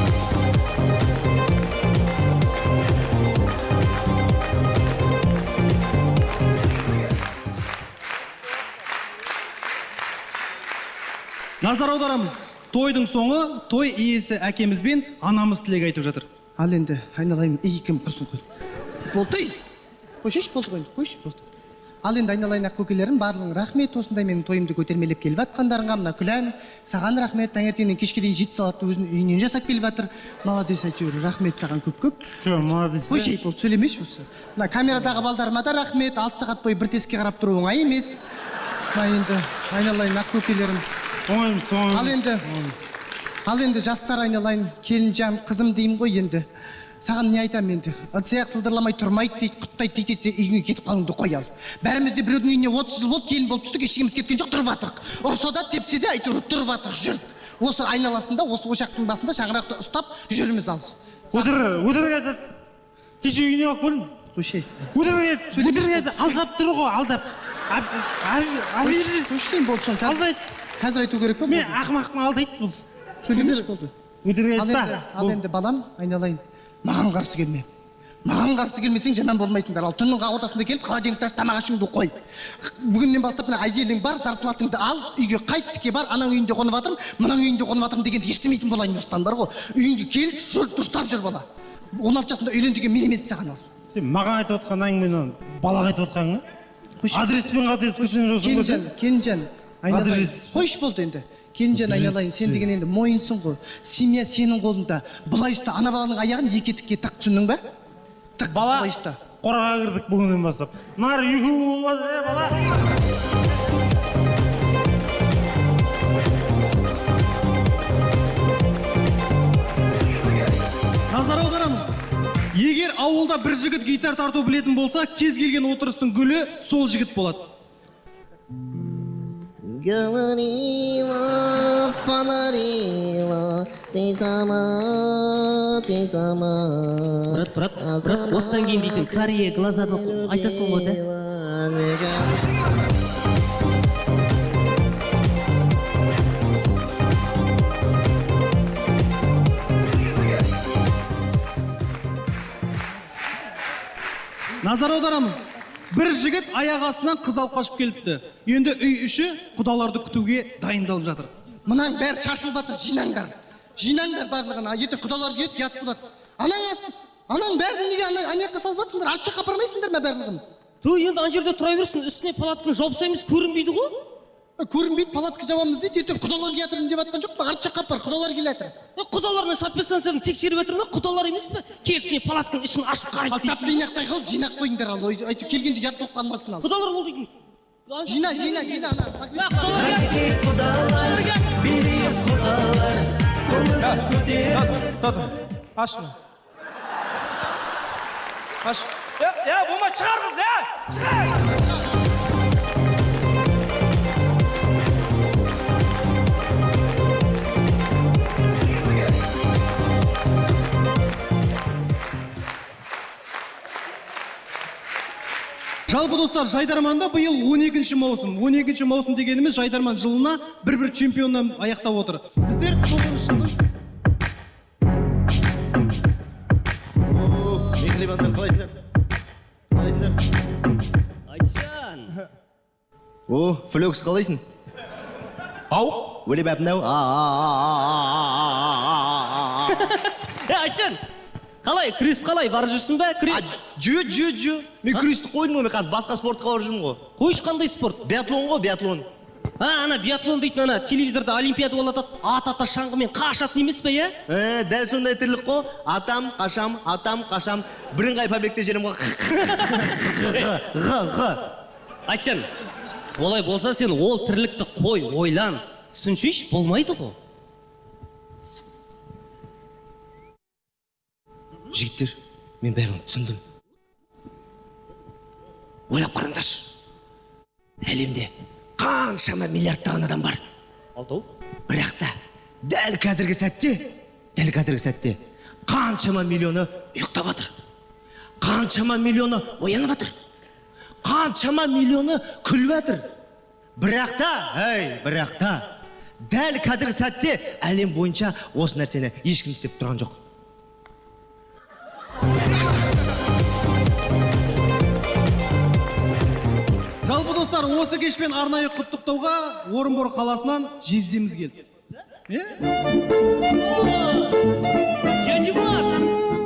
Назар аударамыз. Тойдың соңы той иесі әкеміз бен анамыз тілек айтып жатыр. Ал енді айналайын, ей, кім құрсын қой. Болды, ей. Қойшайшы, болды ғой, қойшы, болды. Ал енді айналайын ақ көкелерім, барлығың рахмет, осындай менің тойымды көтермелеп келіп жатқандарыңа, мына Күлән, саған рахмет, таңертеңнен кешке дейін 7 сағатты өзінің үйінен жасап келіп жатыр. Молодец, әйтеуір, рахмет саған көп-көп. Күлән, молодец. Қойшы, болды, сөйлемеші осы. Мына камерадағы балдарыма да рахмет, 6 сағат бойы бір теске қарап тұру оңай емес. Мына енді айналайын ақ көкелерім. Оңай емес, оңай Ал емес. енді, ал енді жастар айналайын, келінжан, қызым деймін ғой енді. Саған не айтамын енді? Ыдыс аяқ сылдырламай тұрмайды дейді, құттайды дейді десе, үйіңе кетіп қалуыңды қой ал. Бәріміз де біреудің үйіне 30 жыл болды, келін болып түстік, ештеңеміз кеткен жоқ, тұрып жатырық. Ұрса да, тепсе де, әйтеуір тұрып жатырық, жүр. Осы айналасында, осы ошақтың басында шаңырақты ұстап жүрміз ал. Өтірік, өтірік айтады. Кеше үйіне алып келдім. Қойшы. Өтірік айтады, өтірік айтады, алдап тұр ғой, алдап. Қойшы деймін, болды соны. Алдайды. Қазір айту керек пе? Мен ақымақпын, алдайды бұл. Сөйлемеші болды. Өтірік Ал айтпа. енді, ал енді балам, айналайын. Маған қарсы келме. Маған қарсы келмесең жаман болмайсыңдар. Ал түннің қақ ортасында келіп, холодильникті ашып, тамақ ішуіңді қой. Бүгіннен бастап мына әйелің бар, зарплатыңды ал, үйге қайт, тіке бар, анаң үйінде қонып жатырмын, мынаң үйінде қонып жатырмын дегенді естімейтін болайын осыдан бар ғой. Үйіңде келіп, жүр, дұрыстап жүр бала. 16 жасында үйлен деген мен емес саған ал. Сен маған айтып отқан әңгімені балаға айтып отқаның ба? Қойшы. Адреспен қателесіп кеткен жоқсың ғой сен? Келінжан, келінжан, айналайын. Адрес. Қойшы болды енді. Келінжан, айналайын, сен деген енді мойынсың ғой. Семья сенің қолыңда. Былай ұста, ана баланың аяғын екі етікке тық, түсіндің бе? Тық, Бала, былай ұста. қораға кірдік бүгіннен бастап. Нар екеуі болады, е, бала. Назар аударамыз. Егер ауылда бір жігіт гитар тарту білетін болса, кез келген отырыстың гүлі сол жігіт болады. Говорила, фонарила, ты сама, ты сама. Брат, брат, брат, осыдан кейін дейтін карие глазаны айтасың ғой да? Назар аударамыз. Бір жігіт аяқ астынан қыз алып қашып келіпті. Енді үй іші құдаларды күтуге дайындалып жатыр. Мынаң бәрі шашылып жатыр, жинаңдар. Жинаңдар барлығын. А, ертең құдалар келеді, ұят болады. Анаң астын, анаң бәрін неге ана жаққа салып жатсыңдар? Арт жаққа апармайсыңдар ма барлығын? Ту, енді ана жерде тұра берсін, үстіне палатканы жауып тастаймыз, көрінбейді ғой. Көрінбейді, палатка жабамыз дейді, ертең құдалар келе деп жатқан жоқ па? Арт жаққа апар, құдалар келе жатыр. Құдаларына сатпастан тексеріп жатыр ма? Құдалар емес пе? Келіп не палатканың ішін ашып қарайды. Ал тап-тыйнақтай қылып жинап қойыңдар ал, әйтеуір келгенде ұят болып қалмасын ал. Құдалар ол дейтін. Жина, жина, жина ана. Аш. Аш. Я, болмай шығар қыз, я! Шығар! Жалпы достар, Жайдарманда биыл 12 маусым. 12 маусым дегеніміз Жайдарман жылына бір-бір чемпионнан аяқтап отыр. Біздер 9 жылдың Мехрибандар, қалайсыңдар? Қалайсыңдар? Айтжан. О, Флекс, қалайсың? Ау. Өлеп әпнау. Айтжан, қалай, күрес қалай, барып жүрсің бе, күрес? Жө, жө, жө. Мен күресті қойдым ғой, мен қазір басқа спортқа барып жүрмін ғой. Қойшы, қандай спорт? Биатлон ғой, биатлон. А, ана биатлон дейтін ана телевизорда олимпиада болады, ат-ата шаңғымен қашатын емес пе, иә? Дәл сондай тірлік қой. Атам, қашам, атам, қашам. Бірыңғай побегте жерім ғой. Ғы, ғы. Айтжан, олай болса сен ол тірлікті қой, ойлан. Түсіншейші, болмайды ғой. Жігіттер, мен бәрін түсіндім. Ойлап қараңдаршы. Әлемде қаншама миллиардтаған адам бар. Алтау. Бірақ та дәл қазіргі сәтте, қаншама миллионы ұйықтап жатыр. Қаншама миллионы оянып жатыр. Қаншама миллионы күліп жатыр. Бірақ та, бірақ та дәл қазіргі сәтте әлем бойынша осы нәрсені ешкім істеп тұрған жоқ. Жалпы достар, осы кешпен арнайы құттықтауға Орынбор қаласынан жездеміз келді. Дядя Макс,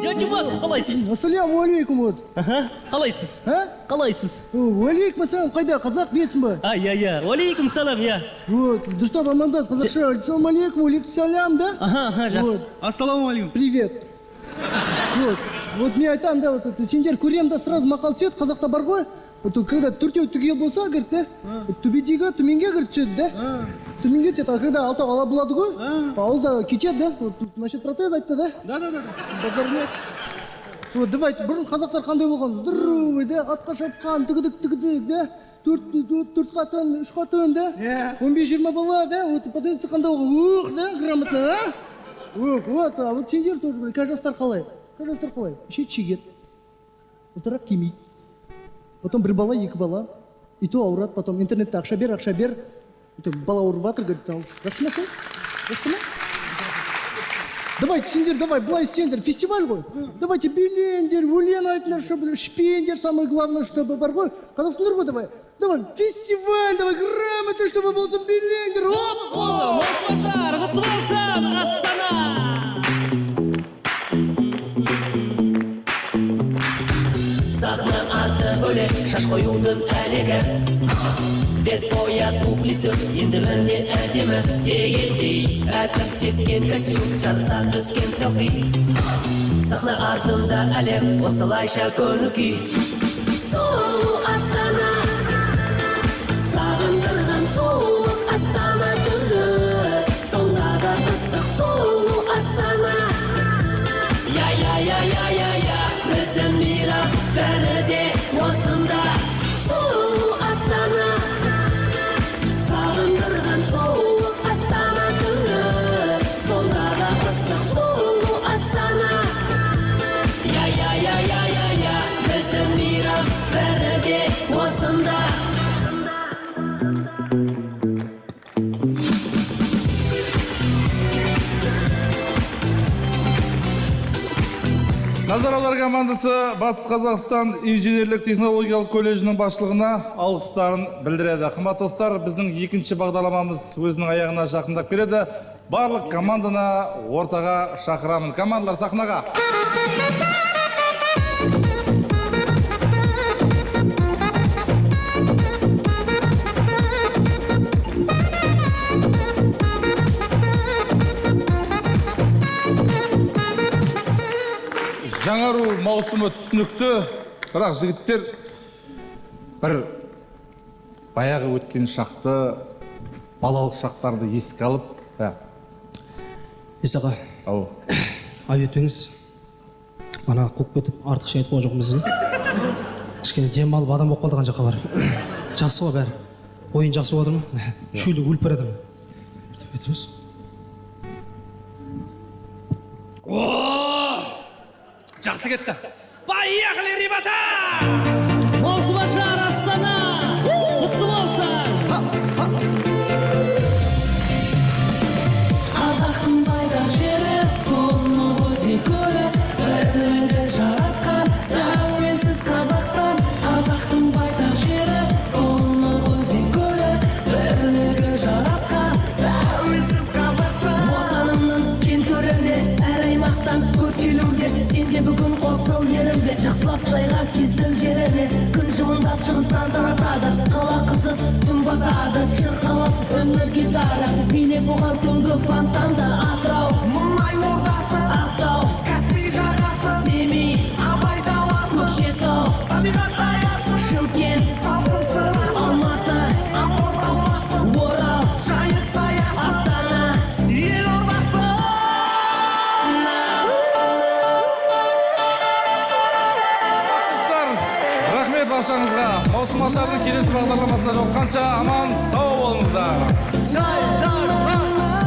дядя Макс, қалайсыз? Ассаляму алейкум, вот. Қалайсыз? Қалайсыз? Уалейкум ассалам, қайда, қазақ бесін ба? А, иә, иә, уалейкум салам, иә. Вот, дұрыстап амандас, қазақша, ассаляму алейкум, уалейкум салям, да? Аха, аха, жақсы. Ассалауму алейкум. Привет. Вот, вот мен айтамын да, вот, сендер көрем да сразу мақал түседі, қазақта бар ғой. Вот когда төртеу түгел болса, говорит, да, төбедегі төменге, говорит, түседі, да? Төменге түседі, а когда алтау ала болады ғой, ауызда кетеді, да? Вот насчет протеза айтты, да? Да, да, да. Базар нет. Вот давайте, бұрын қазақтар қандай болған? Здоровый, да, атқа шапқан, тігідік, тігідік, да? Төрт қатын, үш қатын, да? 15-20 бала, да? Вот потенция қандай болған? Ух, да, грамотно, а? Ух, вот, а вот сендер тоже, қазір жастар қалай? Қазір жастар қалай? Ішеді, шегеді. Отырады, келмейді. Потом бір бала, екі бала. И то ауырады, потом интернетте ақша бер, ақша бер. Бала ауырып жатыр, говорит, ал. Жақсы ма сол? Жақсы ма? Давайте, сендер, давай, былай істеңдер, фестиваль ғой. Давайте билеңдер, өлең айтыңдар, чтобы ішпеңдер, самое главное, чтобы бар ғой. Қазақсыңдар ғой, давай. Давай, фестиваль, давай, грамотно, чтобы болсын, билеңдер. Оп, оп. Осмажар, құтты болсын, Астана! Сахна арты бөлек, шаш қоюдың әлегі. Бет боя, туфли сөк, енді міне әдемі дегендей. Әтір сепкен костюм, жарыса түскен селфи. Сахна артында әлем, осылайша көңіл күй. Сұлу Астана, сағындырған суық Астана түні. Сонда да ыстық сұлу Астана. Я, я, я, я, я, я, біздің мейрам бәрі де осында. Сұлу Астана, сағындырған суық Астана түні. Сонда да ыстық сұлу Астана. Я, я, я, я, я, я, біздің мейрам бәрі де осында. Назар аудар командасы Батыс Қазақстан инженерлік технологиялық колледжінің басшылығына алғыстарын білдіреді. Қымбатты достар, біздің екінші бағдарламамыз өзінің аяғына жақындап келеді. Барлық команданы ортаға шақырамын. Командалар сахнаға. Жаңару маусымы түсінікті, бірақ жігіттер бір баяғы өткен шақты, балалық шақтарды еске алып, Исақа. Ау. Айып етпеңіз. Ана қуып кетіп артық айтып қойған жоқпыз. Кішкене демалып адам болып қалдық ана жаққа барып. Жақсы ғой бәрі. Ойын жақсы болып жатыр ма? Шөлдеп өліп бара жатырмын. Өтіріңіз. О! Жақсы кетті. Поехали, ребята! Маусым ашар Астана! Құтты болсын! Қазақтың байтақ жері, тұнық өзен көлі, бірлігі жарасқан тәуелсіз Қазақстан. Қазақтың байтақ жері, тұнық өзен көлі, бірлігі жарасқан тәуелсіз Қазақстан. Отанымның кең төрінде, әр аймақтан көп келуде, сен де бүгін қосыл елімде, жақсылап жайға сезін жеріне. Күн жылындап шығыстан таратады, қала қызып түн батады, шырқалып үні гитара, билеп оған түнгі фонтанда. Атырау, мұнай ордасы, Ақтау, Каспий жағасы, Семей, Абай даласы, Көкшетау, табиғат аясы, Шымкент, салқын сырасы, Алматы, Амур алмасы, Орал, Жайық саясы, Астана, елордасы. Достар, рахмет баршаңызға. Маусым ашардың келесі бағдарламасында жолыққанша аман сау болыңыздар. Жайдарман!